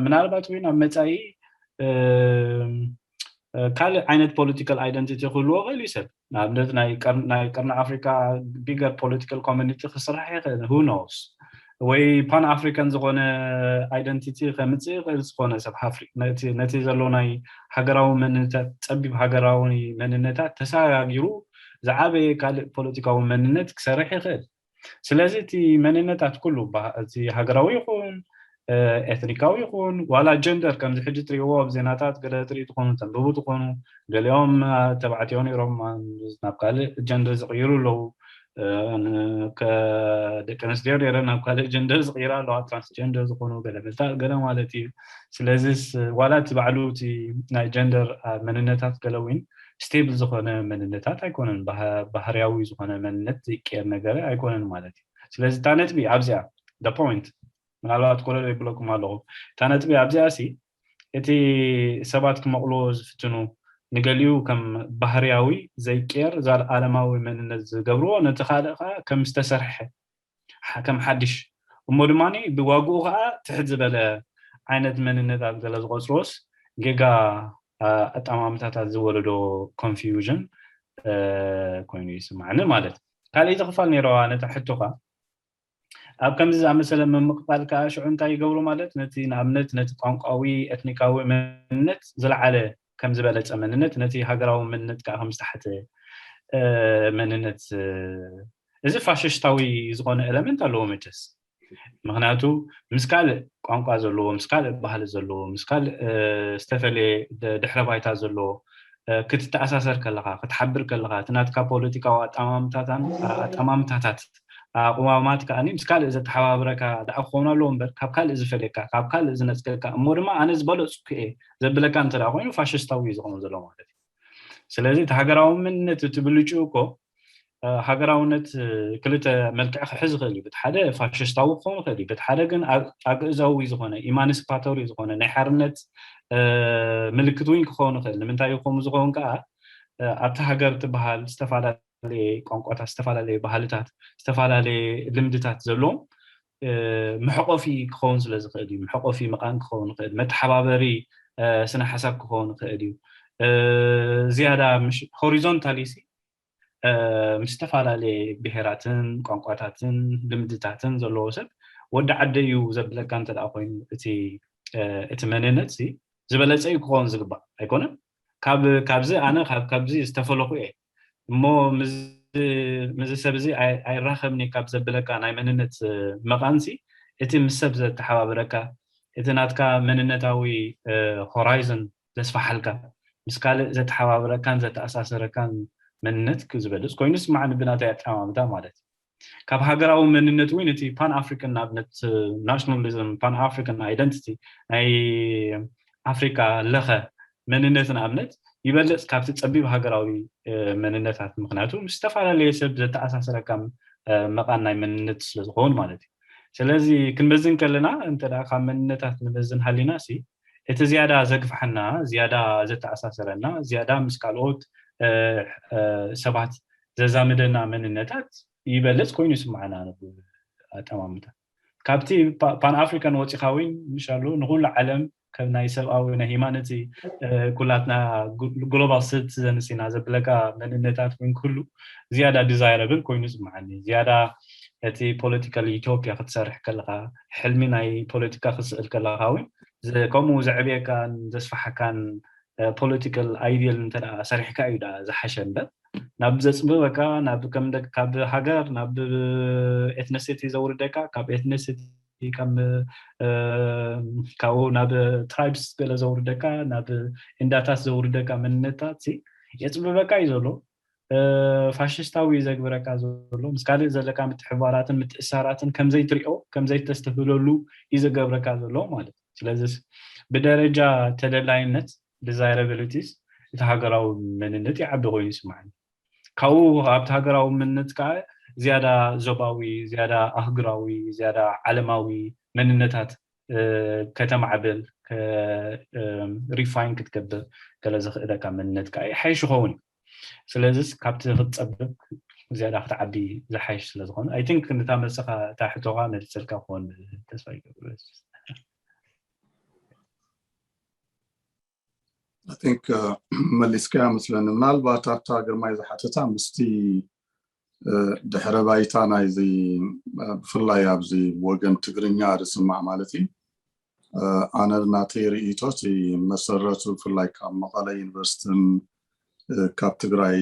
ምናልባት እውን ኣብ መፃኢ ካልእ ዓይነት ፖለቲካል ኣይደንቲቲ ክህልዎ ክእል እዩ ሰብ ንኣብነት ናይ ቀርኒ ኣፍሪካ ቢገር ፖለቲካል ኮሚኒቲ ክስራሕ ይኽእል ሁ ኖውስ ወይ ፓን ኣፍሪካን ዝኾነ ኣይደንቲቲ ከምፅእ ይኽእል ዝኾነ ሰብ ሃፍሪ ነቲ ዘሎ ናይ ሃገራዊ መንነታት ፀቢብ ሃገራዊ መንነታት ተሰጋጊሩ ዝዓበየ ካልእ ፖለቲካዊ መንነት ክሰርሕ ይኽእል ስለዚ እቲ መንነታት ኩሉ እቲ ሃገራዊ ይኹን ኤትኒካዊ ይኹን ዋላ ጀንደር ከምዚ ሕጂ ትሪእዎ ኣብ ዜናታት ገለ ትርኢ ትኾኑ ተንብቡ ትኾኑ ገሊኦም ተባዕትዮ ነይሮም ናብ ካልእ ጀንደር ዝቕይሩ ኣለዉ ደቂ ኣንስትዮ ነይረ ናብ ካልእ ጀንደር ዝቕይራ ኣለዋ ትራንስጀንደር ዝኾኑ ገለ መታል ገለ ማለት እዩ ስለዚ ዋላ እቲ ባዕሉ እቲ ናይ ጀንደር መንነታት ገለ እውን ስቴብል ዝኾነ መንነታት ኣይኮነን ባህርያዊ ዝኾነ መንነት ዘይቀየር ነገር ኣይኮነን ማለት እዩ ስለዚ እታ ነጥቢ ኣብዚኣ point ምናልባት ኮለል ይብለኩም ኣለኹ እታ ነጥቢ ኣብዚኣ ሲ እቲ ሰባት ክመቕልዎ ዝፍትኑ ንገሊኡ ከም ባህርያዊ ዘይቀየር ዘልኣለማዊ መንነት ዝገብርዎ ነቲ ካልእ ከዓ ከም ዝተሰርሐ ከም ሓድሽ እሞ ድማ ብዋግኡ ከዓ ትሕት ዝበለ ዓይነት መንነታት ገለ ዝቆፅርዎስ ጌጋ ኣጠማምታታት ዝወለዶ ኮንፊውዥን ኮይኑ ይስማዕኒ ማለት ካልእ ክፋል ነይረዋ ነታ ሕቶኻ ኣብ ከምዚ ዝኣመሰለ ምምቕባል ከዓ ሽዑ እንታይ ይገብሩ ማለት ነቲ ንኣብነት ነቲ ቋንቋዊ ኤትኒካዊ መንነት ዝለዓለ ከም ዝበለፀ መንነት ነቲ ሃገራዊ መንነት ከዓ ከም ዝተሓተ መንነት እዚ ፋሽስታዊ ዝኾነ ኤለመንት ኣለዎ መቸስ ምክንያቱ ምስ ካልእ ቋንቋ ዘለዎ ምስ ካልእ ባህሊ ዘለዎ ምስ ካልእ ዝተፈለየ ድሕረ ባይታ ዘለዎ ክትተኣሳሰር ከለካ ክትሓብር ከለካ እቲ ናትካ ፖለቲካዊ ኣጠማምታታን ኣጠማምታታት ኣቁማማት ከዓኒ ምስ ካልእ ዘተሓባብረካ ደኣ ክኸውን ኣለዎ እምበር ካብ ካልእ ዝፈልየካ ካብ ካልእ ዝነፅገካ እሞ ድማ ኣነ ዝበለፅኩ እየ ዘብለካ እንተ ኮይኑ ፋሽስታዊ እዩ ዝኸውን ዘሎ ማለት እዩ ስለዚ እቲ ሃገራዊ መንነት እቲ ብልጭኡ እኮ ሃገራውነት ክልተ መልክዕ ክሕዝ ይኽእል እዩ። በቲ ሓደ ፋሽስታዊ ክኸውን ይኽእል እዩ፣ በቲ ሓደ ግን ኣግእዛዊ ዝኾነ ኢማንስፓቶሪ ዝኾነ ናይ ሓርነት ምልክት እውን ክኸውን ይኽእል። ንምንታይ እዩ ከምኡ ዝኸውን ከዓ ኣብቲ ሃገር ትበሃል ዝተፈላለየ ቋንቋታት፣ ዝተፈላለየ ባህልታት፣ ዝተፈላለየ ልምድታት ዘለዎም መሕቆፊ ክኸውን ስለ ዝኽእል እዩ። መሕቆፊ መቓን ክኸውን ይኽእል፣ መተሓባበሪ ስነ ሓሳብ ክኸውን ይኽእል እዩ። ዝያዳ ሆሪዞንታሊ ምስ ዝተፈላለየ ብሄራትን ቋንቋታትን ልምድታትን ዘለዎ ሰብ ወዲ ዓደ እዩ ዘብለካ እንተ ደኣ ኮይኑ እቲ እቲ መንነት ዝበለፀ እዩ ክኸውን ዝግባእ ኣይኮነን። ካብዚ ኣነ ካብዚ ዝተፈለኹ እየ እሞ ምዚ ሰብ እዚ ኣይራኸብኒ ካብ ዘብለካ ናይ መንነት መቓንሲ እቲ ምስ ሰብ ዘተሓባብረካ እቲ ናትካ መንነታዊ ሆራይዘን ዘስፋሓልካ ምስ ካልእ ዘተሓባብረካን ዘተኣሳሰረካን መንነት ዝበልፅ ኮይኑ ስማዕኒ ብናተይ ኣጠማምታ ማለት እዩ። ካብ ሃገራዊ መንነት እውን እቲ ፓን ኣፍሪካን ንኣብነት ናሽናሊዝም ፓን ኣፍሪካን ኣይደንቲቲ ናይ ኣፍሪካ ለኸ መንነት ንኣብነት ይበልፅ ካብቲ ፀቢብ ሃገራዊ መንነታት ምክንያቱ ምስ ዝተፈላለየ ሰብ ዘተኣሳሰረካ መቃን ናይ መንነት ስለዝኸውን ማለት እዩ። ስለዚ ክንመዝን ከለና እንተ ካብ መንነታት ንመዝን ሃሊና ሲ እቲ ዝያዳ ዘግፍሐና ዝያዳ ዘተኣሳሰረና ዝያዳ ምስ ካልኦት ሰባት ዘዛምደና መንነታት ይበልፅ ኮይኑ ይስማዓና። ኣጠማምታ ካብቲ ፓን ኣፍሪካን ወፂኻ እውን ምሻሉ ንኩሉ ዓለም ከም ናይ ሰብኣዊ ናይ ሂማኖቲ ኩላትና ግሎባል ሲቲዘንስ ኢና ዘብለካ መንነታት እውን ኩሉ ዝያዳ ዲዛይረብል ኮይኑ ይስማዓኒ። ዝያዳ እቲ ፖለቲካል ኢትዮጵያ ክትሰርሕ ከለካ ሕልሚ ናይ ፖለቲካ ክትስእል ከለካ እውን ከምኡ ዘዕብየካን ዘስፋሓካን ፖለቲካል ኣይዲየል እንተ ሰሪሕካ እዩ ዝሓሸ እምበር ናብ ዘፅብበካ ናብ ከም ካብ ሃገር ናብ ኤትነሲቲ ዘውርደካ ካብ ኤትነሲቲ ካብኡ ናብ ትራይብስ ገለ ዘውርደካ ናብ እንዳታት ዘውርደካ መንነታት የፅብበካ እዩ ዘሎ። ፋሽስታዊ ዘግብረካ ዘሎ ምስ ካልእ ዘለካ ምትሕባራትን ምትእሳራትን ከምዘይትሪኦ ከምዘይተስተብህለሉ እዩ ዘገብረካ ዘሎ ማለት እዩ። ስለዚ ብደረጃ ተደላይነት ዲዛይራቢሊቲስ እቲ ሃገራዊ መንነት ይዓቢ ኮይኑ ይስማዓኒ። ካብኡ ኣብቲ ሃገራዊ መንነት ከዓ ዝያዳ ዞባዊ ዝያዳ ኣህጉራዊ ዝያዳ ዓለማዊ መንነታት ከተማዕብል ሪፋይን ክትገብር ገለ ዘኽእለካ መንነት ከዓ ይሓይሽ ይኸውን እዩ። ስለዚስ ካብቲ ክትፀብብ ዝያዳ ክትዓቢ ዝሓይሽ ስለዝኾነ ኣይ ቲንክ ንታ መልስኻ እታ ሕቶኻ መልሰልካ ክኾን ተስፋ ይገብር። I think መሊስካያ መስለኒ። ምናልባት ኣብታ ግርማይ ዝሓተታ ምስቲ ድሕረ ባይታ ናይዚ ብፍላይ ኣብዚ ወገን ትግርኛ ዝስማዕ ማለት እዩ። ኣነ ናተይ ርእይቶ እቲ መሰረቱ ብፍላይ ካብ መቐለ ዩኒቨርሲቲን ካብ ትግራይ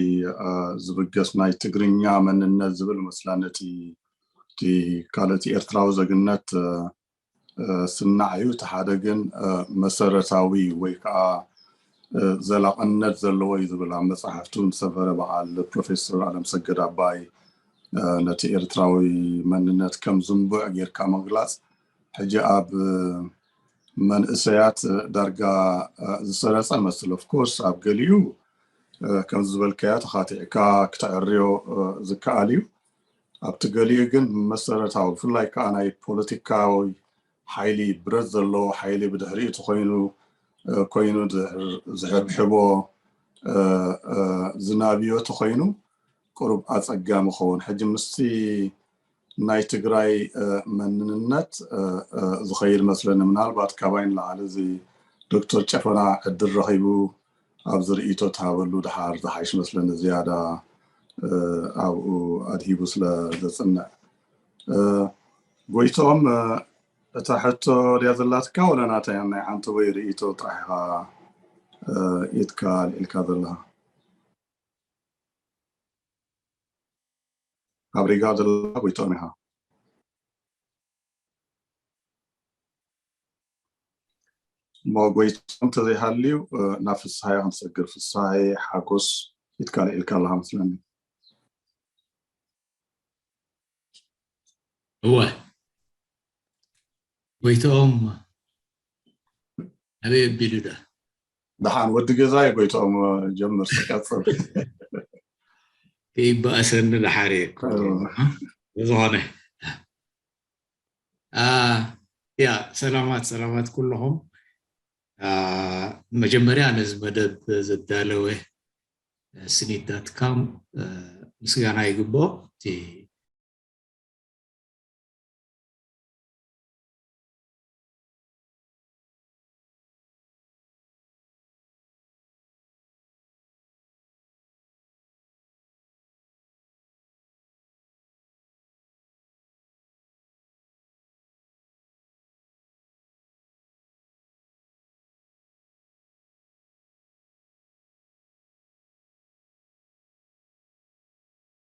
ዝብገስ ናይ ትግርኛ መንነት ዝብል መስለኒ እቲ ካልእ እቲ ኤርትራዊ ዘግነት ስናዕ እዩ። እቲ ሓደ ግን መሰረታዊ ወይ ከዓ ዘላቕነት ዘለዎ እዩ ዝብል ኣብ መፅሓፍቱ ንሰፈረ በዓል ፕሮፌሰር ኣለምሰገድ ኣባይ ነቲ ኤርትራዊ መንነት ከም ዝንቡዕ ጌርካ ምግላፅ ሕጂ ኣብ መንእሰያት ዳርጋ ዝሰረፀ መስል። ኦፍኮርስ ኣብ ገሊኡ ከምዚ ዝበልካዮ ተኻቲዕካ ክተዕርዮ ዝከኣል እዩ። ኣብቲ ገሊኡ ግን መሰረታዊ ብፍላይ ከዓ ናይ ፖለቲካዊ ሓይሊ ብረት ዘለዎ ሓይሊ ብድሕሪኡ ተኮይኑ ኮይኑ ዝሕብሕቦ ዝናብዮ ተኮይኑ ቁሩብ ኣፀጋሚ ክኸውን ሕጂ ምስቲ ናይ ትግራይ መንንነት ዝኸይድ መስለኒ። ምናልባት ካባይ ንላዕሊ እዚ ዶክተር ጨፈና ዕድል ረኺቡ ኣብዚ ርእይቶ ትሃበሉ ድሓር ዝሓይሽ መስለኒ ዝያዳ ኣብኡ ኣድሂቡ ስለ ዘፅንዕ። ጎይትኦም እታ ሕቶ ድያ ዘላትካ ወላ ናታ ናይ ዓንተቦይ ርእይቶ ጥራሕ ኢኻ ኢድካ ኣልዒልካ ዘለኻ? ኣብ ሪጋ ዘለኻ ጎይትኦም ኢኻ። እሞ ጎይትኦም እንተዘይሃልዩ ናብ ፍስሃየ ክንሰግር። ፍስሃየ ሓጎስ ኢድካ ኣልዒልካ ኣለኻ መስለኒ። እወ ጎይትኦም ኣበይ ኣቢሉ ዶ? ደሓን ወዲ ገዛየ ጎይትኦም ጀምር ቀፅል። ከይበኣሰኒ ድሓር እየ ክብሎ። እዎ። ብዝኾነ፣ ኣ፣ ያ፣ ሰላማት፣ ሰላማት ኩልኹም። ኣ፣ መጀመርያ ነዚ መደብ ዘዳለወ ስኒት ዳት ካም፣ እ፣ ምስጋና ይግብኦ። እቲ